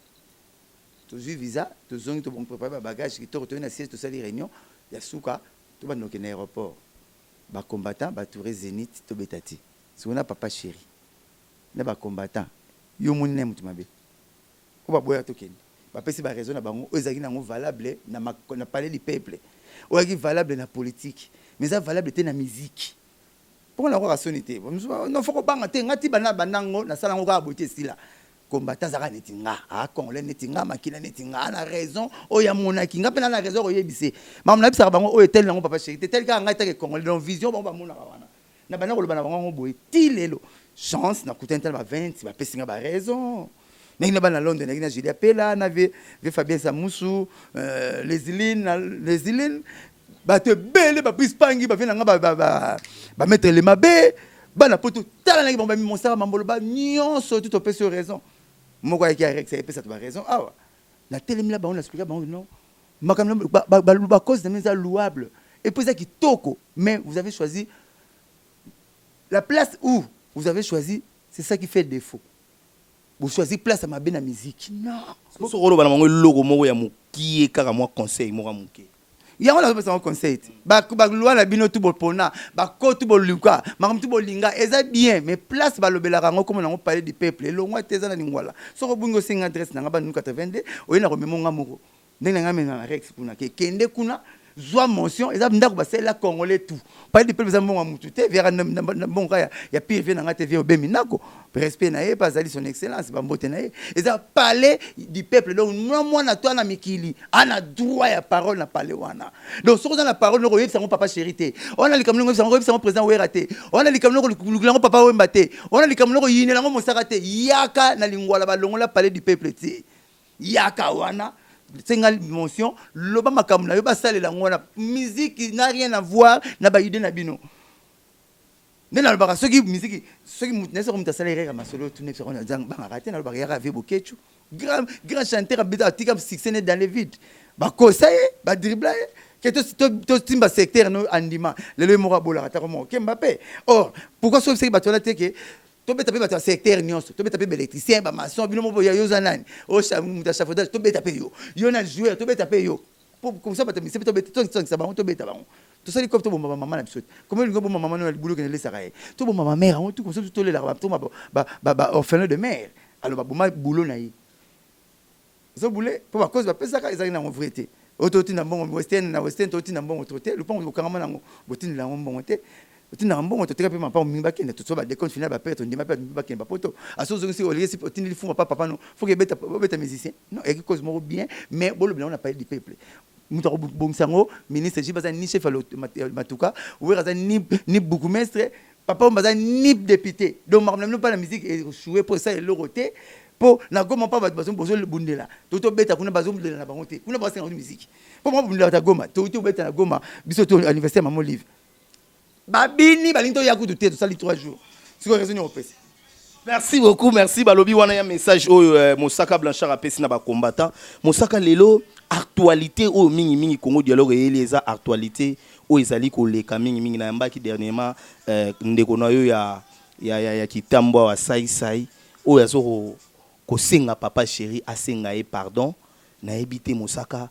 tozwi visa, tozongi, tobongi prépare babagage kitoko, toyi na siège, tosali réunion ya suka, tobanda okende aéroport. Bacombattant batoure Zénith, tobeta te. Sikoyo na papa chéri na bacombattant, yo omoni na ye moto mabe oyo baboyaka tokende, bapesi baraison na bango oyo ezalaki nango valable na palais du peuple, oyo ezalaki valable na politique, mais eza valable te na musique. Mpo na kaka soni te, non, faut kobanga te. Nga ti banda bandango nasala yango kaka boye te. Esila combattant azalaka neti nga, congolais neti nga, makila neti nga, na raison oyo amonaki nga mpe na raison koyebise makambo nayebisaka bango oyo etali nango papa chéri te, etali kaka ngai take congolais. Donc vision bango bamonaka wana, na banda koloba na bango yango boye ti lelo. Chance nakutani tala ba 20, bapesi nga baraison ndenge na bana Londres, nayaki na Julia Pela na ve Fabien Samusu, Leseline, bato ebele, baprise pangi bavie na nga, bamaître le mabe bana poto. Tala naki bango bamimosaka mambolo ba nyonso tu topesi yo raison. Moko ayaki arex, ayepesa to baraison awa. Natelemila bango, naexplika bango: non, makambo bacause na bino eza louable et puis eza kitoko, mais vous avez choisi la place où vous avez choisi, c'est ça qui fait défaut. Bochoisi place ya mabe na musique, non. Soki oloba na bango eloko moko ya mokie, kaka mwa conseil moko ya moke. Yango nazopesa bango conseil te. Baloi na bino tu bopona bako tu boluka makambo tu bolinga, eza bien, mais place balobelaka yango komona yango palais du peuple elongwa te, eza na Lingwala. Soki obungi, osenga adresse na nga, bandunu 82, oye na komema nga moko ndenge na ngai mema na rex kuna, ke kende kuna. Zwa motion, eza ndako basalela congolais tout. Palais du peuple eza mbongo ya mutu te, viaka mbongo kaka ya pire vie na nga te, vie obemi ndako. Respect na ye mpe azali son excellence, bambote na ye. Eza palais du peuple, donc mwa mwana to ana mikili ana droit ya parole na palais wana. Donc soki oza na parole, noko oyebisa yango papa chéri te, wana likambo ndenge oyebisa yango, oyebisa yango président Wera te, wana likambo noko lukela yango papa Wemba te, wana likambo noko yinela yango Mosaka te. Yaka na Lingwala, balongola palais du peuple te. Yaka wana, senga motion, loba makambo na yo, basalela yango wana. Musique n'a rien à voir na baidée na bino. Nde nalobaka, soki musique, soki mutu na soki moto asala erreur ya masolo, tuna biso bangaka te. Nalobaka, yaka vie Bokechu, grand grand chanteur, abeta, atika succès ne dans le vide. Bakosa ye, badribla ye ke totimba secteur no andima. Lelo ye moko abolaka tako moko kemba mpe. Or pourquoi soki soki bato wana te ke tobeta mpe bato ya secteur nyonso, tobeta mpe baélectricien, bamaçon, bino moko yo oza nani, moto ya chafaudage, tobeta mpe yo, yo na joueur, tobeta mpe yo, comme ça bato mise mpe tobeta, tosangisa bango, tobeta bango. Tosali kope, tobomba bamama na biso te. Comme olingi obomba mama no na libulu, okende elesaka ye, tobomba bamare yango tu, comme ça tolelaka toma baorphelin de mare. Alors baboma boulot na ye, ozobule mpo bakozi bapesaka ezalaki nango vrai te. Oyo totinda mbongo western, na western totinda mbongo to te. Lupango okangama nango, botindela yango mbongo te. Otindaka mbongo, toteka mpe mapango mingi, bakende toso badécompte final, bapere tondima mpe bakende bapoto. Aso ozongisi, olekesi, otindeli fumba pa papa no, faut que ebeta, obeta musicien non, eyaki cause moko bien. Mais bolobela yango na palais du peuple. Moto akobongisa yango, ministre JB aza ni chef ya matuka, Wera aza ni bourgmestre, papa Omba aza ni député. Donc makambo na bino mpa na musique échoué mpo esala eloko te. Mpo na Goma mpa bato bozobundela, to tobeta kuna, bazobundela na bango te. Kuna basenga musique mpo bango babundela ta Goma. Touti obeta na Goma, biso to anniversaire mama Olive, babini balingi toya kutu te. Tosali 3 jours. Sikoyo raison nini opesa? Merci beaucoup, merci. Balobi wana ya message oyo Mosaka Blanchard apesi na bacombattant. Mosaka, lelo actualité oyo mingimingi Congo Dialogue eyeli, eza actualité oyo ezali koleka mingimingi. Nayambaki dernièrement ndeko na yo ya Kitambo awa, Saisai, oyo azo kosenga papa chéri asenga ye pardon. Nayebi te, Mosaka,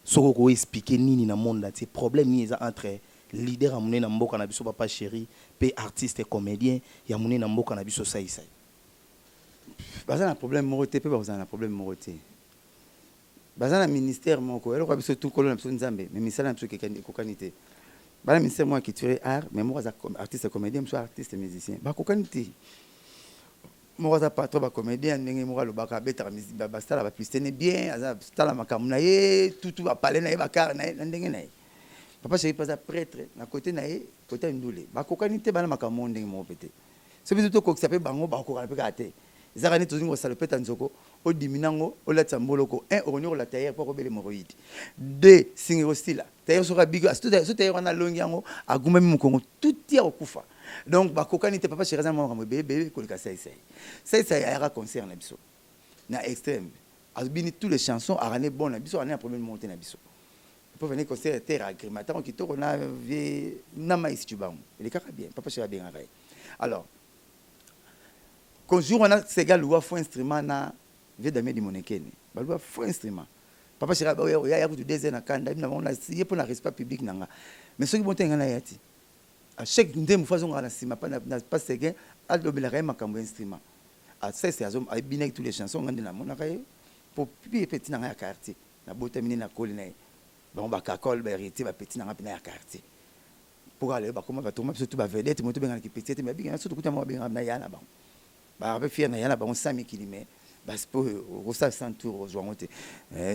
soki okoexpliquer nini na monde entier, problème nini eza entre leader ya monene na mboka na biso papa chéri mpe artiste comédien ya monene na mboka na biso Saisai? Baza na problème moko te, mpe bakozala na problème moko te. Baza na ministère moko, eloko ya biso tu, nkolo na biso Nzambe, mais misala na biso ekokani te. Bana ministère moko ya culture et art, mais moko aza artiste comédien, mosusu artiste musicien, bakokani te. Moko aza patron bacomédien, ndenge moko alobaka, abetaka, basala bapublicité ne bien, aza tala makambo na ye tutu, bapale na ye, bakare na ye na ndenge na ye. Papa chéri mpe aza prêtre na côté na ye, côté ya ndule. Bakokani te, bana makambo moko ndenge moko mpe te. So biso tokokisa mpe bango, bakokana mpe kaka te. Ezaka neti tozingi kosala opeta nzoko, odimi nango, olatisa mboloko un, okoni kolata tailleur mpo akobela hémorroïde, deux, singa ekosila tailleur. Soki abiki so tailleur wana, alongi yango, agumbami mokongo tuti, ya kokufa. Donc bakokani te. Papa chéri aza na makambo ebele ebele koleka Saisai. Saisai ayaka concert na biso na extrême, abini tous les chansons, akane bon na biso, akane na problème moko te na biso. Po vene concert terre agrément, ntango kitoko na vie na maisi cubango elekaka bien. Papa chéri abengaka ye. Alors jour wana, Sega luwa faux instrument na vie Damien Dimonekene, baluwa faux instrument. Papa chéri oya ya kutu 2 heures na kanda na bango ye mpo na respect public na nga. Mais soki bonte nga na ya ti à chaque nde mofu azongaka na nsima na pa Seguin, alobelaka ye makambo ya instrument. Asese abinaki tous les chansons. Nga nde namonaka ye po pi petit na nga ya quartier, nabotami nde nakoli na ye. Bango bakakole, bahéritier, bapeti na nga mpena ya quartier. Mpo kaka lelo bakoma batoma biso tu bavedette, mo tobenganaki petit te, me babengana so tokuta mo babengana na ya na bango, baka mpe fier na ya na bango sa mikili. Mais basi mpo okosala 100 tour, ozwa yango te.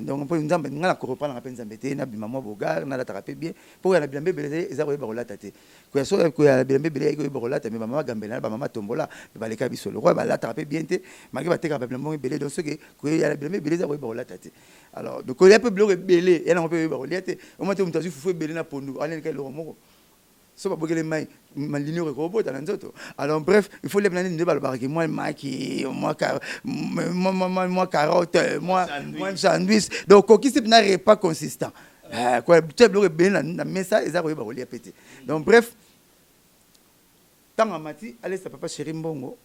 Donc mpo Nzambe ngai nakoreprendaka mpe Nzambe te, nabima mwa bogar, nalataka mpe bien, mpo koya na bilamba ebele eza koyeba kolata te. Koya so koya na bilamba ebele eyaki koyeba kolata. Mais bamama gambela na bamama tombola baleka biso lokola balataka mpe bien te, malgré batekaka babilamba ebele. Donc soki koya na bilamba ebele eza koyeba kolata te, alors kolia mpe biloko ebele ya nango mpe oyeba kolia te. Omoi te moto azwi fufu ebele na pondu, aleleka eloko moko, so babokele mai malini oyo ekobota na nzoto. Alors bref, il faut leba nini nde balobaka ke mwa maki, mwa carotte, mwa sandwich. Donc kokisi mpena repas consistant, tia biloko ebele na mesa, eza koyeba kolia pe te. Donc bref, ntango amati alesa papa chéri mbongo,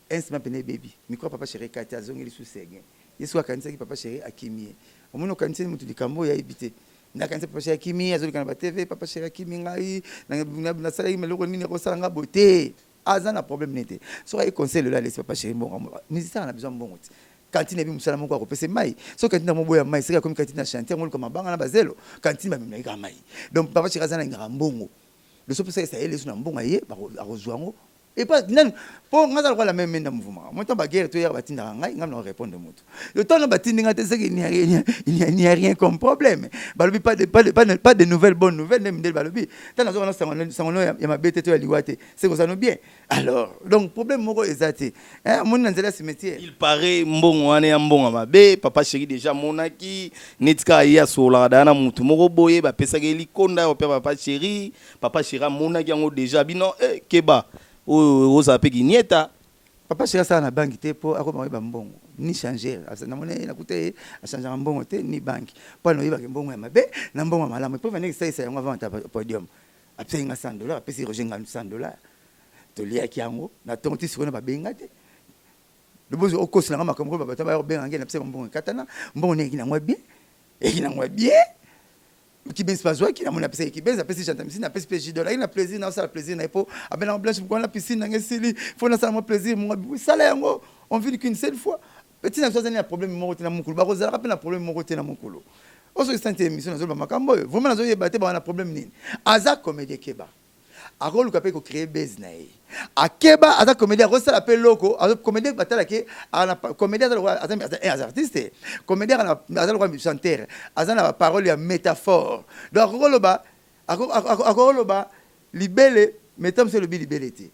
instrument pene ebebi, micro papa chéri kati, azongeli su Seguin. Ye soki akanisaki papa chéri akimi ye, omoni, okaniseli motu likambo oyo ayebi te. Nakanisi papa chéri akimi, azoleka na batv, papa chéri akimi ngai, nasalaki meloko nini, akosala nga boye te. Aza na problème ne te. Soki aye conseil lelo, alesi papa chéri mbongo, musicien na besoin mbongo te. Cantine ebi mosala moko akopesa mai. Soki cantine yango boya mai, seke akomi cantine na chantier yango luka mabanga na bazelo, cantine bamemelaki kaka mai. Donc papa chéri aza na lingaka mbongo. Loso pesa esa ye leso na mbongo ye akozwa yango. Epa nani po nga za lokola meme menda mouvement. Moi tant ba guerre to yaka batindaka ngai, ngai na répondre moto. Le temps na batindi nga te c'est qu'il n'y a rien, il n'y a rien comme problème. Balobi pas de pas de pas de, pas de nouvelles bonnes nouvelles nde mindele balobi. Tant nazo na sango sango ya mabe te to ya liwa te. C'est que ça nous bien. Alors donc problème moko eza te. Hein moni na nzela cimetière. Il paraît mbongo wana ya mbongo mabe papa chéri déjà monaki neti kaka ye asololaka daya na mutu moko boye bapesaki ye likonda ya kopia papa chéri. Papa chéri amonaki yango déjà bino eh, keba oyo ozala mpe kinieta. Papa chéri asala na banque te mpo akoma koyeba mbongo ni changer namoni nakuta ye achangeaka mbongo te ni banque mpo ana oyebaka mbongo ya mabe na mbongo ya malamu mpo vandeki esalisa yango avant ata podium apesaki nga 100 dollar apesi Roger Ngandu 100 dollar toliaki yango na ntongo ti sikoyo na babenga te lobozo okosela nga makambo oyo bato baya kobenga nge na pesaka mbongo ekatana mbongo neyeki nango ya bien eyeki nango ya bien Kibens bazwaki namoni apesaki Kibens apesi gentamicine apesi mpe jidol ayaki na plaisir naosala plaisir na ye mpo abenaka blanche mokolo na piscine nanga esili fo nasala mwa plaisir mongo sala yango on vit qu'une seule fois petit na biso azali na problème moko te na mokolo bakozalaka mpe na problème moko te na mokolo oyo soki sante émission nazoloba makambo oyo vraiment nazoyeba te baa na problème nini aza comédien keba akoluka mpe kocree base na ye akeba aza comédien akosala mpe eloko comédien batalaki comédien aza lokola aza artiste comédien aza lokola chanteur aza na baparole ya métaphore donc akokoloba akokoloba libele mais ntango mosusu elobi libele te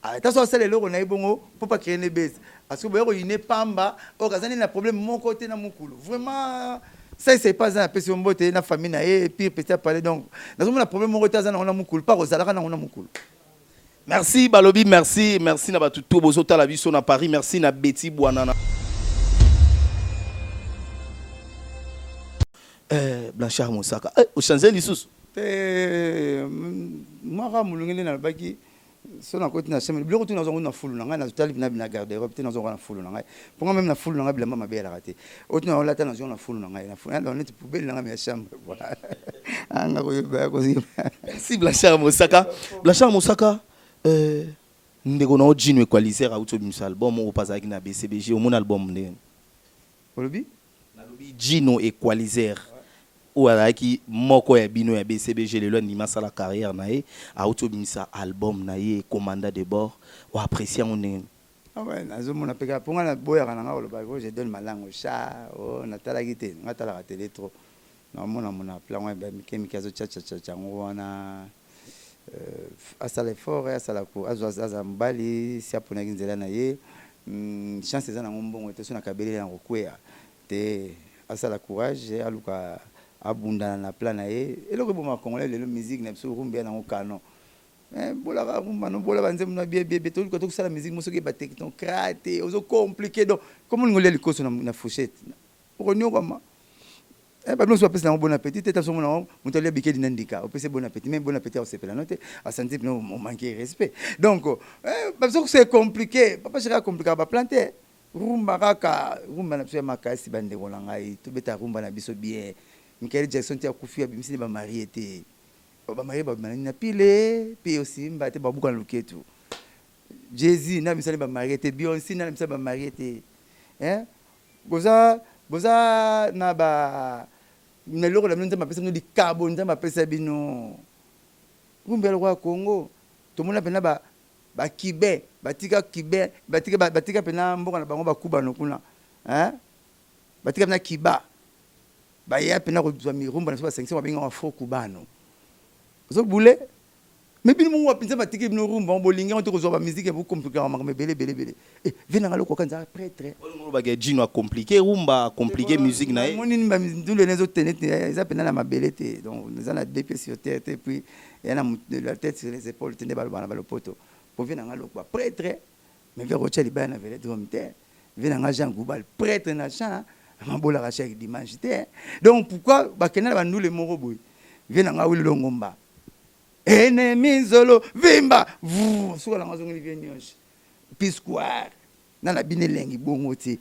ata so asala eloko na ye bongo mpo pa créer ne base parce que boya koyine pamba oyo aza nini na problème moko te na mokulu vraiment ça c'est pas aza napesi yo mbote na famille na ye pire petit apale donc nazomona problème moko te aza nango na mokulu mpo akozalaka nango na mokulu. Merci balobi merci merci na batu tout bozotala biso na Paris merci na Betty Bwanana. Eh, Blanchard Mosaka eh, ochange lisusu te mwaka molunge nde nalobaki so nakoti na chambre biloko tu nazwango na fulu na ngai nazotali na na garde robe te nazwango na fulu na ngai mpo nga meme na fulu na ngai bilamba mabe elaka te oyo tu naolata nazwango na fulu na ngai na fulu neti poubelle na ngai ya chambre voilà anga koyeba koyeba. Merci Blanchard Mosaka. Blanchard Mosaka euh, ndeko na yo Djino Equalizer auti obimisa album oyo mpe azalaki na BCBG omoni album ndenge nini? Olobi? Nalobi Djino Equalizer oyo azalaki moko ya bino ya BCBG lelo andimi asala carrière na ye awuti obimisa album na ye commandant de bord o apprecier yango ndenge nini? Ah ouais, nazomona mpe kaka mpo ngai naboyaka na ngai koloba oh, je donne ma langue au chat oh, natalaki te ngai natalaka tele trop naomona mona plan wana mike mike azochachachacha yango wana euh, asala effort asala azwa aza mobali si aponaki nzela na ye chance eza nango mbongo te so nakabeli na kokweya te asala courage aluka abundana na plan na ye eloko ebomaka congolais lelo musique na biso rumba ya nango canon eh, bolaka rumba no bola banzembo na bien bien bien toluka tokosala musique mo soki ba technocrate ozo compliqué donc comme olingo lia likoso na, na fourchette okonyokwama Eh, bato nyonso bapesa yango bon appétit te taso mona moto alia bikedi na ndika opesi bon appétit mais bon appétit akosepela no te asanti pena omanke respect donc eh, bazo c'est compliqué papa chéri acompliquaka baplan te rumba kaka rumba na biso ya makasi bandeko na ngai tobeta rumba na biso bien Michael Jackson te akufi abimisi ne bamarie te bamarie babima nani na pile mpe osimba te babuka na loketu Jay-Z na misali bamarie te Beyoncé na misali bamarie te eh? Boza boza na ba na eloko na bino nzambe apesa bino likabo nzambe apesa bino rumba ya lokola Congo tomona pena ba ba cubain batika cubain batika batika pena mboka na bango ba cubano kuna hein batika pena Cuba baya pena kozwa mirumba na biso basangisi babenga yango afro cubano ozo boule Mais bino moko wapi nzambe atikeli bino rumba yango bolingi yango te kozwa ba musique ya bo compliquer makambo ebele ebele ebele eh vie nanga lokoka nza pretre. Olingi oloba ke Djino a compliquer rumba a compliquer musique na ye. Omoni ba ndule na ezo tene te eza pena na mabele te donc eza na deux pieds sur terre te puis eya na la tete sur les epaules te nde balobaka na ba lopoto po vie nanga lokwa pretre mais vie akotia libaya na velodrome te vie nanga Jean Goubal pretre na champ mabolaka chaque dimanche te donc pourquoi bakenda na ba ndule moko boye vie nanga Willy Longomba Ennemi nzolo vimba vuuu suka nango azongeli vie niosh P-square na na bino elengi bongo te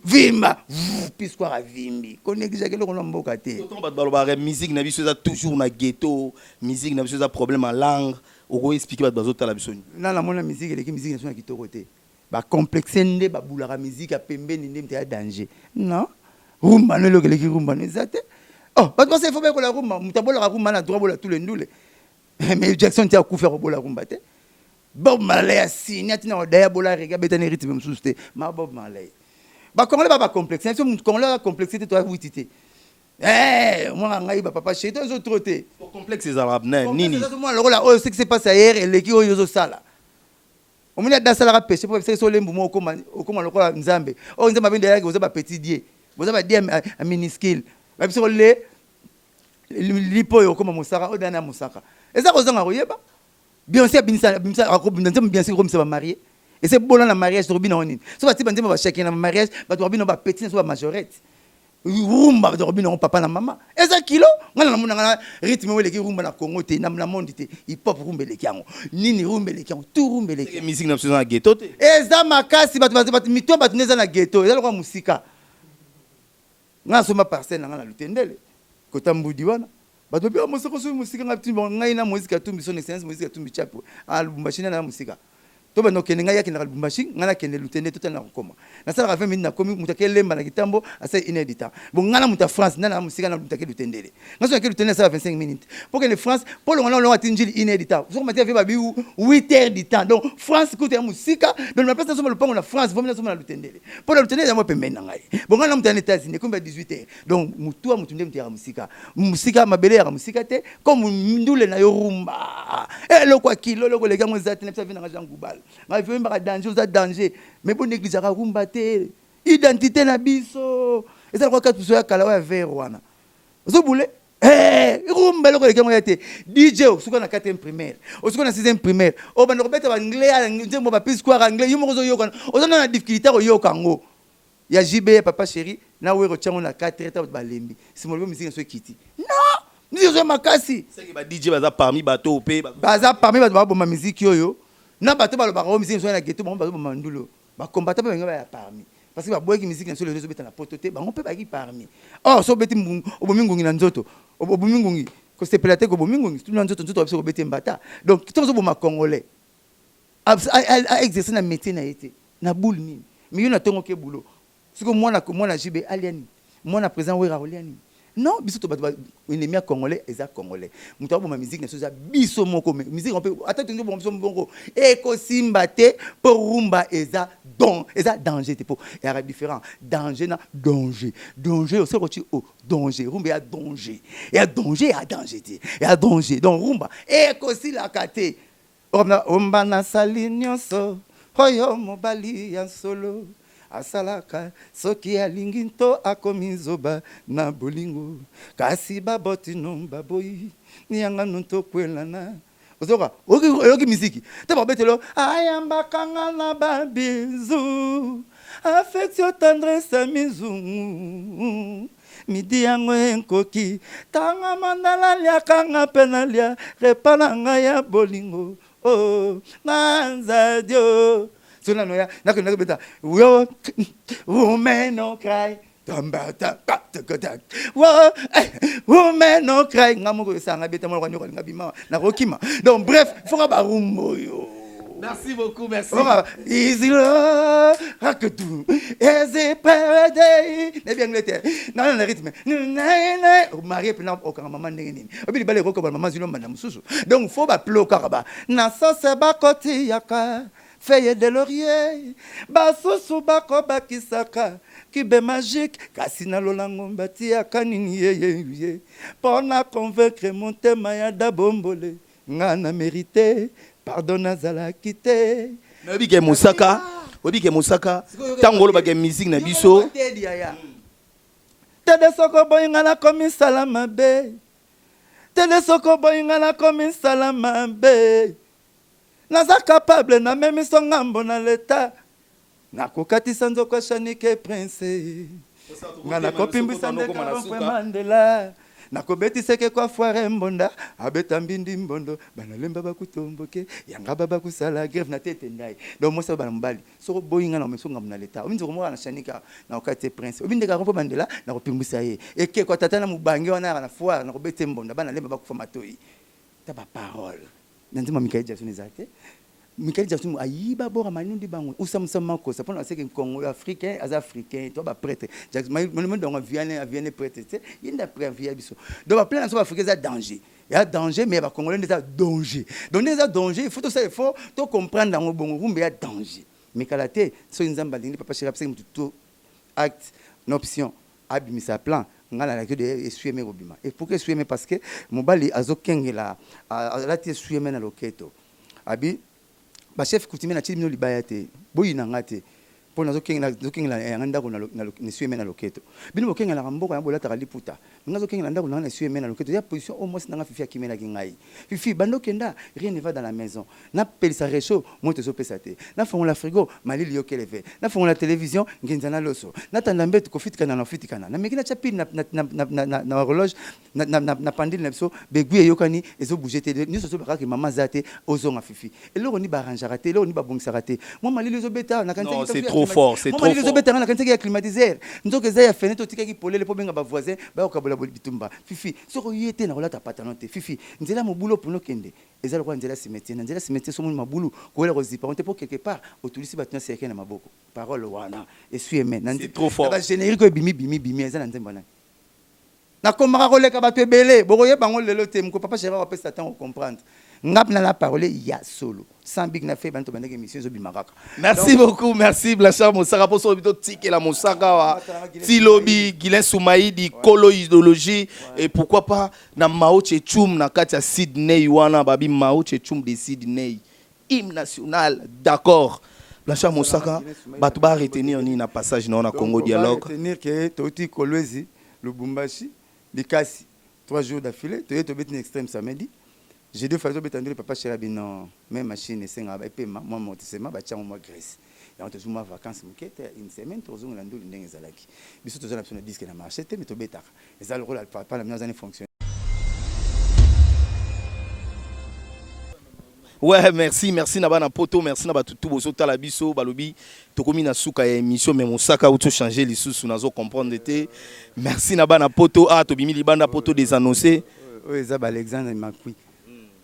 vimba vuuu P-square avimbi ko negligaka eloko na mboka te. Tonton bato balobaka musique na biso eza toujours na ghetto, musique na biso eza problème ya langue, oko expliquer bato bazo tala biso nini? Nanu namona musique eleki musique na biso na kitoko te. Bacomplexe nde babulaka musique ya pembeni nde moto ya danger. Non, rumba no eloko eleki rumba no eza te. Oh, bato basa ifo bayekola rumba. Moto abolaka rumba na droit bola tous les ndule, mais Jackson ti akufi akobola rumba te. Bob Marley asini atina odaya bola reggae, abetani rythme mosusu te. Ma Bob Marley, bacongolais ba bacomplexe biso. Moto congolais aza complexe te, toya witi te. Mwana ngai, bapapa chéri, to ezo trop te. Complexe ezalaka na nini? Mwana lokola oyo, ce qui se passe ailleurs eleki oyo ozosala. Omoni, ada asalaka péché mpo bisaki so olembu mo okoma lokola Nzambe. Oyo Nzambe abendi ayaki, boza bapetit dieu, boza badieu ya minuscule. Babiso le lipo oyo okoma mosaka oyo dana ya mosaka eza kozanga koyeba. Beyoncé abimisa nzembo, Beyoncé ekomisa bamarie ese bola na mariage. Tokobina ngo nini so bati banzembo bashakina na mariage? Bato bakobina bapetit na so bamajorette rumba, bato bakobina ngo papa na mama. Eza kilo. Ngai na namona nga rythme oyo eleki rumba na Congo te, na monde te. Hip hop, rumba eleki yango. Nini, rumba eleki yango, tout rumba eleki. Musique na biso eza na ghetto te. Eza makasi. Bato mito, bato nde eza na ghetto, eza lokola mosika. Ngai nasomba parcelle na ngai na Lutendele, kota mbudi wana. Bato babi mosaka soki mosika. Ngai tuni ngai na Moïse Katumbi, son excellence Moïse Katumbi Chapo a Lubumbashi, nani na mosika? To banda okende, ngai akendaka Lubumbashi, ngai nakende Lutende, totala na kokoma. Nasalaka 20 minutes, nakomi. Moto akelemba na Kitambo asali une heure du temps. Bon, ngai na moto ya France, nani na mosika? Na moto ake Lutendele, ngai so nake Lutendele, nasala 25 minutes mpo kende France. Mpo longa na olonga ti Njili, une heure du temps. Soko matia vie babi 8 heures du temps. Donc France kuta ya mosika. Donc na place nasomba lopango na France, vomi nasomba na Lutendele, mpo na Lutendele yango pembeni na ngai. Bon, ngai na moto ya na États-Unis ekomi ba 18 heures. Donc motu ya motu nde moto yaka mosika, mosika mabele yaka mosika te. Comme ndule na yo rumba, eloko ya kilo, eloko eleki yango eza te. Na bisa vie nanga Jean Goubal, ngai vie oyembaka danger, oza danger, mais bo négligeaka rumba te. Identité na biso eza lokola kati biso ya kala oyo ya vert wana ozobule. Rumba eloko eleki yango ya te. DJ osuka na 4e primaire, osuka na 6e primaire, obanda kobeta baanglais, nzembo ba P-Square anglais, yo moko ozoyoka, oza na difficulté koyoka yango. Ya JB, ya papa chéri na Wero, tiango na 4 heures, bato balembi. Nsima olobi musique na so ekiti. Non, musique ezoya makasi. Seke ba DJ baza parmi bato mpe baza parmi bato baboma musique oyo. Na bato balobaka oyo musique na ghetto, bango bazoboma ndulo. Bakombata mpe bango baya parmi, parce que baboyaki musique na biso lelo ezobeta na poto te. Bango mpe bayaki parmi. Or so obeti, obomi ngungi na nzoto, obomi ngungi kosepela te, kobomi ngungi tuna nzoto, nzoto biso kobeti mbata. Donc ntango ozoboma congolais aexerce na métier na ye te, na boule nini? Mais yo na ntongo ke boulot sikoyo, mwana mwana JB alia nini? Mwana président Wera olia nini? Non, biso to bato ennemi ya congolais eza congolais. Moto aboma musique na biso eza biso moko. Mais musique mpe ata tolingi oboma biso moko, ekosimba te, mpo rumba eza don, eza danger te, mpo eyaka différent danger na danger. Danger osoko ti o danger, rumba ya danger, ya danger, ya danger te, ya danger. Donc rumba ekosilaka te. Omba nasali nyonso oyo mobali ya solo asalaka soki alingi nto akomi zoba na bolingo, kasi baboti no baboyi yanga no tokwelana. Ozoka oyoki miziki te, babetelo ayambaka nga na babizu, affection, tendresse, mizungu midi yango enkoki tanga mandala liaka nga mpe nalia repas na ngai ya bolingo. Oh, nanzadio so nano ya nakende kobeta yo woman no cry, woman no cry. Nga moko esanga beta mwana nyoka alinga bima nakokima. Donc bref, foka barumba oyo. Merci beaucoup, merci. Easy love, raketu, easy paradise. Nayebi anglais te. Na na rythme. Marié pena okanga mama ndenge nini? Obi libala ekoka ba mama zino mbanda mosusu. Donc faut ba plo kaka ba. Na sauce bakotiyaka feuille de laurier, basusu bakobakisaka cube magique, kasi na lolango batiaka nini yeye ye mpo na convaincre motema ya dabombole. Nga na mérité pardon, nazalaki te. Oyebi ke mosaka, oyebi ke mosaka, ntango olobaka musique na biso. Tede soko boyi nga nakomisala mabe, tede soko boyi nga nakomisala mabe, naza capable namemiso ngambo na leta, nakokatisa nzoko Shanike Prince, nga nakopimbwisa ndeka Mandela, nakobetiseke kwa foire mbonda abeta mbindi mbondo banalemba bakutomboke yanga baba kusala grève na tete ndai. Donc mwasi bana mobali soko boyi nga na meso ngambo na leta, obi nzoko moko na Shanika na okati Prince, obi ndeka mpo Mandela nakopimbwisa ye ekeko tata na mobange wana yaka na foire, nakobeta mbonda bana lemba bakufa matoi. Ta baparole na nzembo ya Mikael Jackson eza te. Michael Jackson ayiba bora manundi bango usamusa makosa pona seke Congo africain aza africain to ba prêtre Jackson manundi bango viane aviane prêtre te yenda prêtre via biso donc ba plein na so africain eza danger ya danger mais ba congolais eza danger donc eza danger il faut to ça il faut to comprendre yango bongo rumba ya danger mais kala te soki Nzambe alingi papa chéri apesaki mutu to acte na option abimisa plan nga nalaki de essuie-main kobima et pourquoi essuie-main parce que mobali azokengela alati essuie-main na loketo abi ba chef coutumier na tili bino libaya te boyina nga te mpo nazokengela yanga ndako na essuie-main na loketo bino bokengelaka mboka ya bolataka liputa nga nazokengela ndako na nga na essuie-main na loketo ya position oyo mwasi na nga Fifi akimelaki ngai Fifi banda okenda rien ne va dans la maison napelisa réchaud moto ezopesa te nafongola frigo malili yokeleve nafongola télévision ngenza na loso natanda mbeto kofitikana na ofitikana nameki natya pile na horloge na pandile na biso begui eyokani ezobouge te nyonso ozobaka kaka mama aza te ozonga Fifi eloko ni baarrangeaka te eloko ni babongisaka te mwa malili ezobeta malili ezobeta nga nakanisaki ya climatiseur nzoka eza ya fenêtre otikaki polele mpo benga bavoisin bayokabola bitumba Fifi soki oye te nakolata pantalon te Fifi nzela mobulu opona okende eza lokola nzela cimetière na nzela cimetière somoni mabulu koyela kozipa ngo te mpo quelque part otulisi bato na cercueil na maboko parole wana essuie-main na bagénérique oyo ebimi bimi bimi eza na nzembo nani nakomaka koleka bato ebele bokoyeba yango lelo te moko papa chéri apesa ntango comprendre nga mpena na parole ya solo sans big na fe bana tobandaki émission ezobima kaka. Merci beaucoup, merci Blanchard Mosaka. Mpo soki totikela Mosaka wa tilobi Guilain Soumaïdi kolo idéologie et pourquoi pas na Mao Tse-tung na kati ya Sydney wana babi Mao Tse-tung de Sydney, hymne national. D'accord, Blanchard Mosaka, bato ba retenir nini na passage na wana Congo Dialogue? Retenir ke touti Kolwezi, Lubumbashi, Likasi, 3 jours d'affilée. Toye tobeti na Extrême samedi, jeudi fallait tobeta ndele papa chéri abi non, même machine esengaka epema mwa amortissement, batiango mwa graisse yango. Tozwi mwa vacance moke te, une semaine, tozongela nduli ndenge ezalaki. Biso toza na biso na disque na marché te, mais tobetaka eza lokola papa na bino aza ni fonctionnaire. Ouais, merci, merci na bana poto, merci na bato tout bozotala biso. Balobi tokomi na suka ya émission, mais Mosaka auti changer lisusu, nazo comprendre te. Merci na bana poto. Ah, tobimi libanda poto désannoncé. Oyo eza baAlexandre Makui,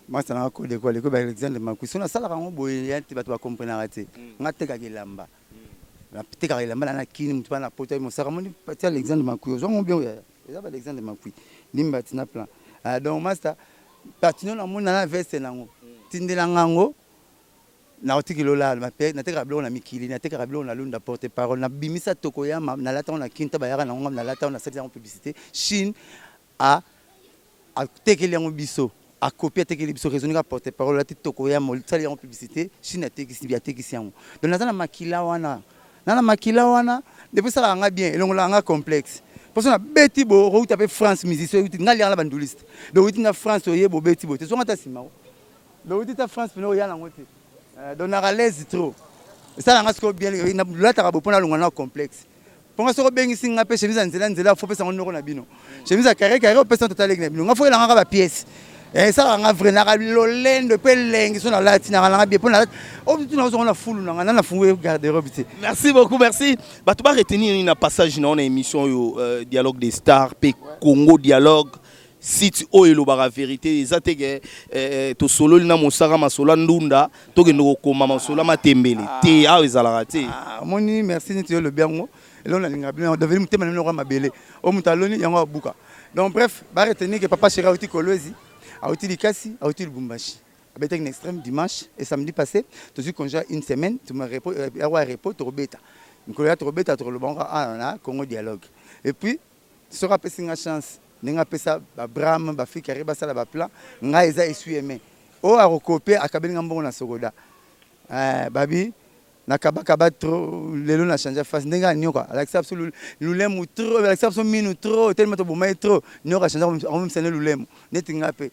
mwasi nanga kodeko aleko baAlexandre Makui. So nasalaka yango boye ya te, bato bakomprenaka te. Nga tekaka elamba, natekaka elamba na kini motu bana poto Mosaka moni ti Alexandre Makui ozwango bien oyo eza baAlexandre Makui limbati na plan. Ah, donc master patino namoni na veste nango tindelanga yango nakotikela olala. Natekaka biloko na mikili, natekaka biloko na Lunda. Porte parole nabimisa tokoyama, nalata yango na kinta bayaka nango, nalata yango, nasalisi yango publicité. Chine a atekeli yango biso, akopi atekeli biso raisonne kaka porte parole alati tokoyama, osali yango publicité, Chine atekisi, atekisi yango. Donc naza na makila wana, na na makila wana depuis esalaka nga bien, elongolaka nga complexe. Mposo nabeti bo okouta mpe France, musicien oyuti nga liaka na banduliste, donc outi na France oyeba obeti boye te, zonga ta nsima donc outi ta France pene oya nango te. Donc naka l'aise trop, esalaka nga sikoyo bien. Lolataka bo mpo nalonga na complexe mponga. Soki obengisi nga mpe chemise ya nzela nzela, fo pesa ngo noko na bino, chemise ya carré carré opesa tata leki na bino, nga fo elanga kaka bapièce. Esalaka nga vrai naka lolendo mpe elengi. So nalati naka nanga bien mpo nalati tuna ozongo na fulu nanga na nafungu garde-robe te. Merci beaucoup, merci. Bato ba retenir nini na passage na wana émission oyo Dialogue des stars mpe Congo Dialogue, site oyo elobaka vérité? Eza te ke tosololi na Mosaka masolo ya ndunda, tokende kokoma masolo ya matembele te, awa ezalaka te. Omoni, merci neti yo olobi yango. Eloko nalingaka bino develi motema na bino lokola mabele oyo moto aloni yango abuka. Donc bref, baretenir ke papa chéri auti Kolwezi, auti Likasi, auti Lubumbashi, abetaki na Extrême dimanche et samedi passé. Tozwi congé une semaine, yawa repos, tokobeta mikolo ya tokobeta, tokoloba ngo awa na Congo Dialogue. Et puis soki apesi nga chance ndenge apesa babram bafikari basala baplan, ngai eza essuie-main oyo akokopie akabeli nga mbongo na sokoda. Babi nakabakaba trop lelo na change face ndenge anyoka alakisa biso lulemu trop, alakisa biso minu trop telema toboma ye trop. Nyoka achange akomimisa ne lulemu neti nga mpe.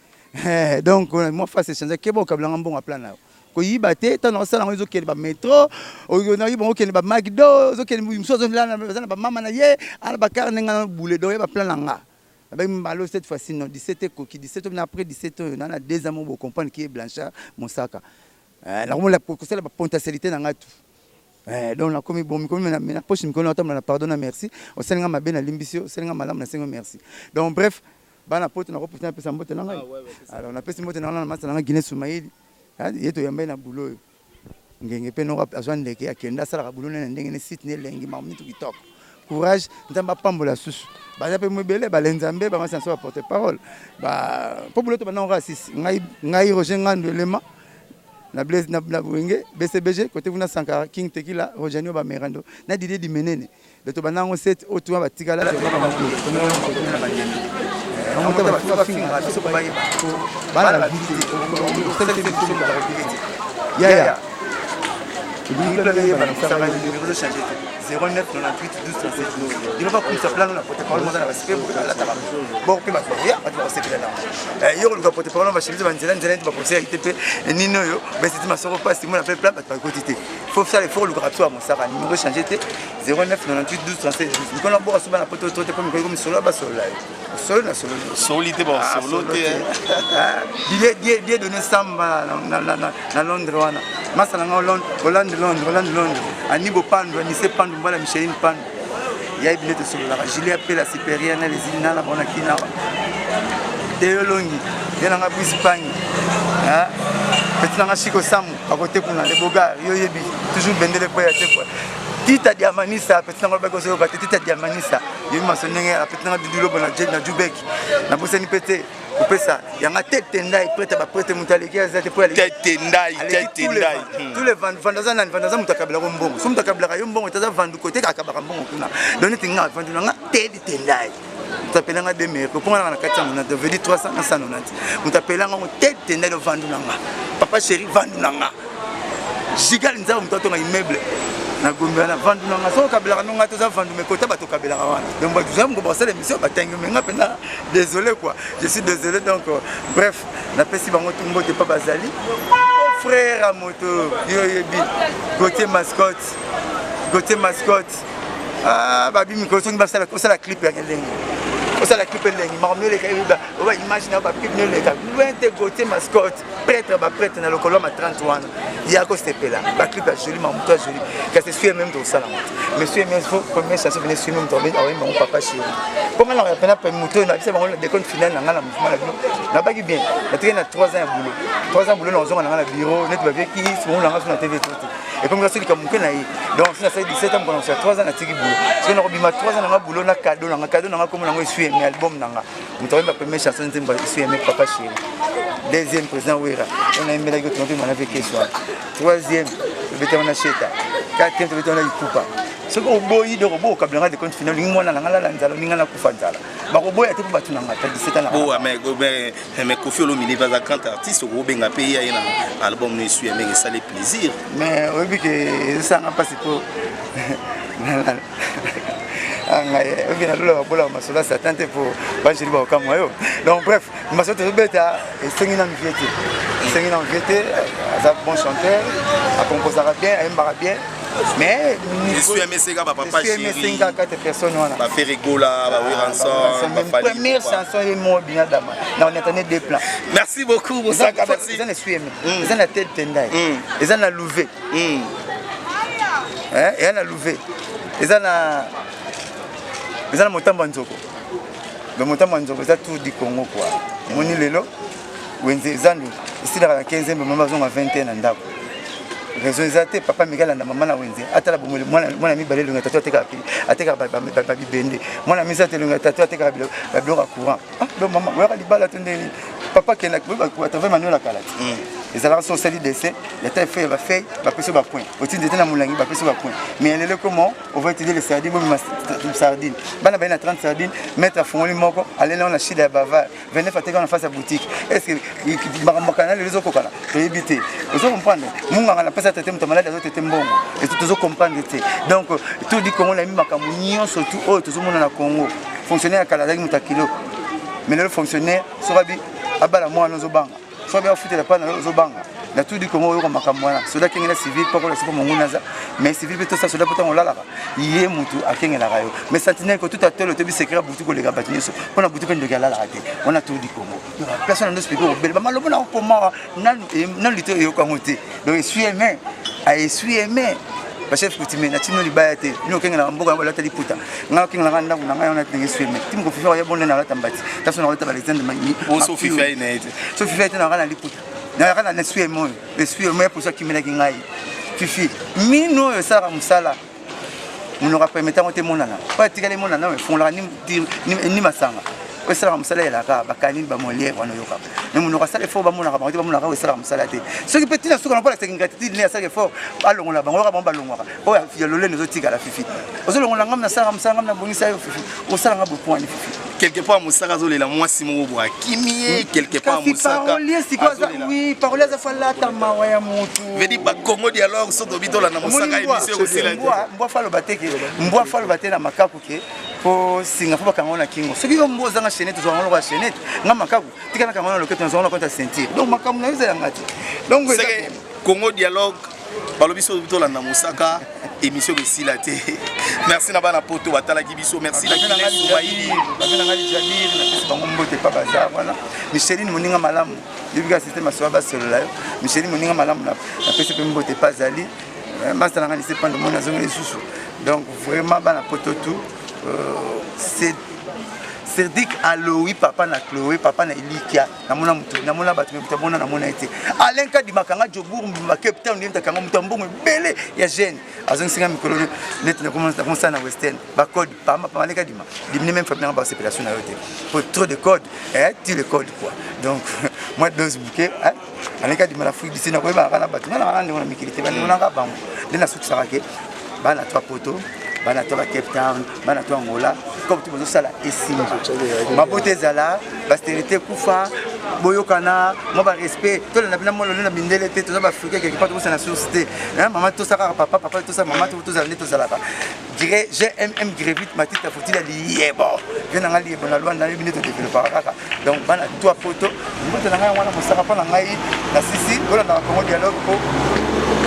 Donc mwa face echange. Keba okabelanga mbongo ya plan na yo koyiba te. Ntango nakosala yango ezokende bametro, nayiba okende bamacdo, ozokende mosusu aza na bamama na ye ana bakare ndenge na bule. Donc ye baplan na nga abengi mbalo cette fois-ci non 17 ekoki 17 oyo, après 17 oyo na 2 ans mo bocomprendre qui est Blanchard Mosaka. Nakomona kosala bapotentialité na ngai tout. Donc nakomi bon mikomi na poche, mikolo natambola na pardon na merci. Osalinga mabe nalimbisi yo, osalinga malamu nasengi merci. Donc bref, bana poto nakopesa, napesa mbote na ngai. Alors napesi mbote na ngai na masa na ngai Guinée Soumaïli, ye toyambai na bulo oyo. Ngenge mpe noko azwa ndeke akende asalaka boulot na ndenge ne site ne elengi makambo mitu kitoko. Courage, Nzambe apambola susu. Baza pe mwebele ba lenzambe ba masi ba porte parole. Ba po boulot to bana sisi. Ngai ngai Roger Ngandu elema na Blaise na, na Wenge BCBG côté kuna Sankara King Tekila Rojanio ba Merando na Didier Dimenene. Donc to bana ngo set o tuwa ba tikala bana yaya 09 98 12 37 bino bakumisa plano na porte parole moza na basipe alataka boko mpe bato bakoya bato bakosepela nango yo koluka porte parole bashemize banzela nzela neti baprofesseur ya ite mpe nini oyo beseti masoko mpasi mona mpe plan bato bakoti te fo sala efo kolukaka biso ya mosaka nimero change te 09 98 12 37 12 mikolo na boka so bana poto to te mpo mikolo ekomi solo basolola yo solo na solo soli te basolo te die die donné samba na Londres wana masa na nga Hollande Hollande Londres Hollande Londres Anibo Pandu Anise Pandu mbala Micheline Pandu yayi bino tosololaka Julie Apela supérieur na les îles nana bona kina Teo Longi ye nanga Brice Pangi petit nanga Chico Samu akote kuna le bogar yo yebi toujours bendele kweya te kwa Tita Diamanisa petit nanga lobaki ozoyoka te Tita Diamanisa yebi maso ndenge apeti nanga Dudu Lobo na Jubek nabosani mpe te kopesa yanga tete ndai prete baprete moto aleki aza te po tete ndai tete ndai tous les vandu vandu aza nani vandu aza moto akabelaka mbongo so moto akabelaka yo mbongo te aza vandu kote akabaka mbongo kuna donc neti nga vandu na nga tete ndai moto apela nga de mere mpo nga nanga na kati ya monante veut dire 300 na 190 moto apela nga ngo tete ndai vandu na nga papa chéri vandu na nga Gigal nzambe moto atonga immeuble na gombe wana vandu na nga soki okabelaka no nga toza vandu me kota bato okabelaka wana donc bato za moko bakosala émission batangi me nga mpenza désolé quoi je suis désolé donc euh, bref napesi bango tu mbote mpa bazali frère ya moto yo oyebi gautier mascotte gautier mascotte ah, babi mikolo soki basala osala clip ya elengi osala clip elengi makambo eleka oba image na baclip noleka loin te gautier mascotte prêtre ba prêtre na lokolo ma 30 wana ya kosepela ba clip ya joli mamutu ya joli kasi esui meme tokosala ngo te mais sui meme faut première chanson vene sui meme tokomi aoyemba ngo papa chéri mpo nga na pena pe moto oyo nabisa bango na décompte final na nga na mouvement na bino nabaki bien natikali na 3 ans ya boulot 3 ans boulot nazonga na nga na bureau neti bavie kisi bango na nga so na tv to te ekomi kaka soki likambo moke na ye donc si nasali 17 ans mokona kosala 3 ans natiki boulot soki nakobima 3 ans na nga boulot na cadeau na nga cadeau na nga komona yango esui eme album na nga moto ayemba première chanson nzembo esu aime papa chéri deuxième président wera oyo nayembelaki otonga mpe mana mpe keso wana troisième tobetama na sheta quatrième tobetama na ikupa soki oboyi donc oboyi okabela nga decompte final olingi mwana na nga lala nzala olingi nga nakufa nzala bakoboya te mpo bato na nga ta 17 ans boa mais mais Koffi Olomide aza grand artiste okobenga mpe ye aye na album no esu ya ndenge esali plaisir mais oyebi ke ezosanga mpasi mpo Ah, ngai obi na lola babola masolo ya satan te po bangeli bakokamwa yo donc bref masolo tozobeta esengi nanu vie te esengi nanu vie te aza bon chanteur acomposaka bien ayembaka bien mais esuyameseka bapapa chéri quatre personnes wana bafere gola baweranson première chanson ye moko bina dama na on attendait deux plans merci beaucoup mosaka merci eza na esuyeme eza na tete tendai eza na louve eza na louve eza na eza na motambo ya nzoko donc motambo ya nzoko eza tour du congo kua omoni lelo wenze zandu esilaka na 15 mama azonga 20 na ndako raison eza te papa mika alanda mama na wenze atala bomoli mwana mibale elongi ya tatu atekaka babibende mwana misato elongi ya tatu atekaka babiloko ya courant ah, donc mama oyaka libala to ndenge papa kenda atravers manuel akala te hmm. ezalaka so osali dessin ya ta efeuille ya bafeuille bapesi yo bapoint oti nzete na molangi bapesi yo bapoint mais lelo comment on va étudier les sardines bomema sardine bana baye na 30 sardine maître afongoli moko aleli yango na shida ya bavard 29 ateka na face ya boutique est ce que makambo kana lelo ezokokana toyebi te ozo comprendre munganga na pesa tete moto maladi azotete mbongo tozo comprendre te donc tout di congo nayebi makambo nyonso tu oyo tozomona na congo fonctionnaire ya kala azalaki moto ya kilo mais lelo fonctionnaire soki abi abala mwana ozobanga soki abi afutela mpa na yo ozobanga na tout du congo oyoka makambo wana soda akengela civil mpo akola siko monguna aza mais civil mpe tosa soda mpo ntango olalaka ye motu akengelaka yo mais sentinelle kotuta tolo toyebi secret ya butu koleka bato nyonso mpo na butu mpe ndoki alalaka te wana tour du congo personne nando spiko kobele bamalobo na kokomawa nanu lito eyokango te donc esui aime aesui aime bachef coutumier na tino libaya te bino okengelaka mboka yango balata liputa ngai okengelaka ndako na ngai wana ndenge esui aime ti mokofifi oya bonde nalata mbati taso nakolata balexandre sofifi ye te naka na liputa nayaka na esui aime oyo esui aime ya poso akimelaki ngai Fifi, mino oyo esalaka mosala, monoko apermete yango te emonana. Oyo atikali emonana, oyo efungolaka ni masanga, oyo esalaka mosala elaka bakanini bamoliere wana oyokaka. Mais monoko asala effort, bamonaka bango te, bamonaka oyo esalaka mosala te. Soki mpe ntina suka na mpo alakisaka ingratitude, ne asalaka effort alongola bango, oyoka bango balongwaka. Oyo ya lolendo ezotikala. Fifi, ozolongola ngam, nasalaka mosala ngam, nabongisa yo. Fifi, osala nga bokwani, Fifi. Quelque part Mosaka azolela mwasi moko boye akimi ye quelque part. Kasi Mosaka parolier sikoyo aza azolela. Oui, parolier aza, falata mawa ya motu. Vedi Bakongo Dialogue, so tobi tolanda Mosaka, émission ekosila te. Mbwa fa aloba te ke mbwa fa aloba te na makaku ke po singa fo bakanga ngo na kingo. Soki yo mbwa ozanga chaînette, ozwaka ngo lokola chaînette. Nga makaku tika nakanga ngo na loketo, nazwanga na compte ya ceinture. Donc makambo na yo eza yanga te. Donc eza Seke Congo Dialogue balobi so tolanda Mosaka, émission ekosila te. Merci na bana Poto batalaki biso, merci na Guinée Sumaili. Babe na ngai Jabir, napesi bango mbote pa bazar wana. Micheline, moninga malamu, yebi kaka système asoa basolola yo. Micheline, moninga malamu, napesi mpe mbote pa azali masta na ngai lise pando moni azongi lisusu. Donc vraiment bana Poto tout, c'est Cédric Aloui, papa na Chloé, papa na Elikia. Namona mutu, namona bato, me mutu amona, namona ye te. Alain Kadima kanga Jobourg, Cape Town, nde kanga mutu ya mbongo ebele ya jeune. Azongisinga mikolo neti nakomosala na Western. Bacode, pamba pamba. Alain Kadima, dimine même famille nanga basepelation na yo te. Po trop de code, eh, tu le code quoi. Donc moi dose bouquet, hein. Alain Kadima na Afrique d'ici nakoyebaka na bato. Nga na ndenge na mikili te, bandeko nanga bango. Nde nasukisaka ke bana to Poto, bana to ba Cape Town, bana to Angola, comme tu bozosala esimba, mabota ezala, bastérité ekufa, boyokana mwa barespect, tolanda bina mololo na mindele te. Toza baafricain, quelque part tokosana source te. Mama tosa kaka papa, papa tosa mama, tozala nde tozalaka. Gmm Grevit Matita Fotila liyebo vie na ngai, liyebo na Lwanda, nayebi nde todevelopaka kaka. Donc bana to Poto, mbote na ngai wana. Mosaka mpo na ngai na sisi olandaka Congo Dialogue, mpo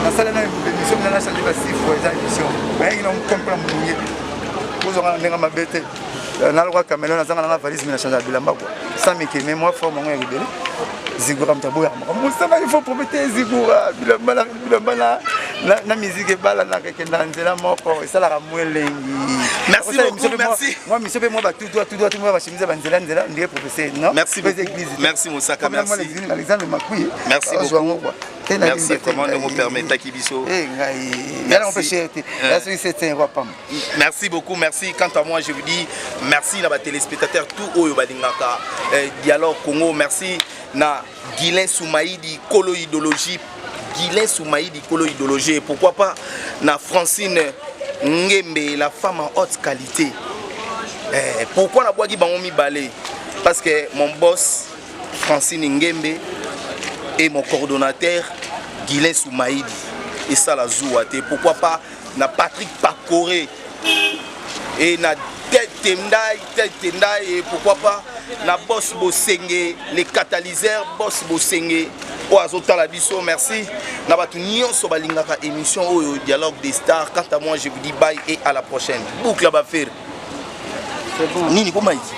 nasala na émission mina na change basifre. Eza émission bayaki na comme mpona molunge, kozwanga na ndenge mabe te. Naloka caméléon, nazanga nanga valise, me na change ya bilamba quoi, sans mike. Mais moi forme yango ya ebele zigura, moto aboyaka makambo. Mosaka, il faut profiter zigura bilamba na musique ebalanaka, ekenda na nzela moko, esalaka mwa elengi. Merci beaucoup, merci. Mwa mission mpe mwa batutu atutu, mwa bachemise banzela nzela ndenge professeur, non? Merci beaucoup. Merci Mosaka, merci. Alexandre Makui. Merci beaucoup. Quoi. Merci vraiment de me permettre biso. Eh ngai. Yala on peut cher te. Ya soki c'est un roi pam. Merci beaucoup, merci. Quant à moi, je vous dis merci na ba téléspectateurs tout oyo balingaka Dialogue Congo, merci na Guilain Soumaïdi Kolo Idéologie, Guilain Soumaïdi Kolo Idéologie, et pourquoi pas na Francine Ngembe, la femme en haute qualité. Pourquoi na bwaki bango mibale? Parce que mon boss Francine Ngembe et mon coordonnateur Guilain Soumaïdi et ça la zuwa te. Pourquoi pas na Patrick Pacoré et na Ted Tendai, Ted Tendai, et pourquoi pas na Boss Bosenge, les catalyseurs Boss Bosenge oyo azotala biso. Merci na bato nyonso balingaka émission oyo Dialogue des Stars. Quant à moi, je vous dis bye et à la prochaine. Boucle bafere nini komaiki.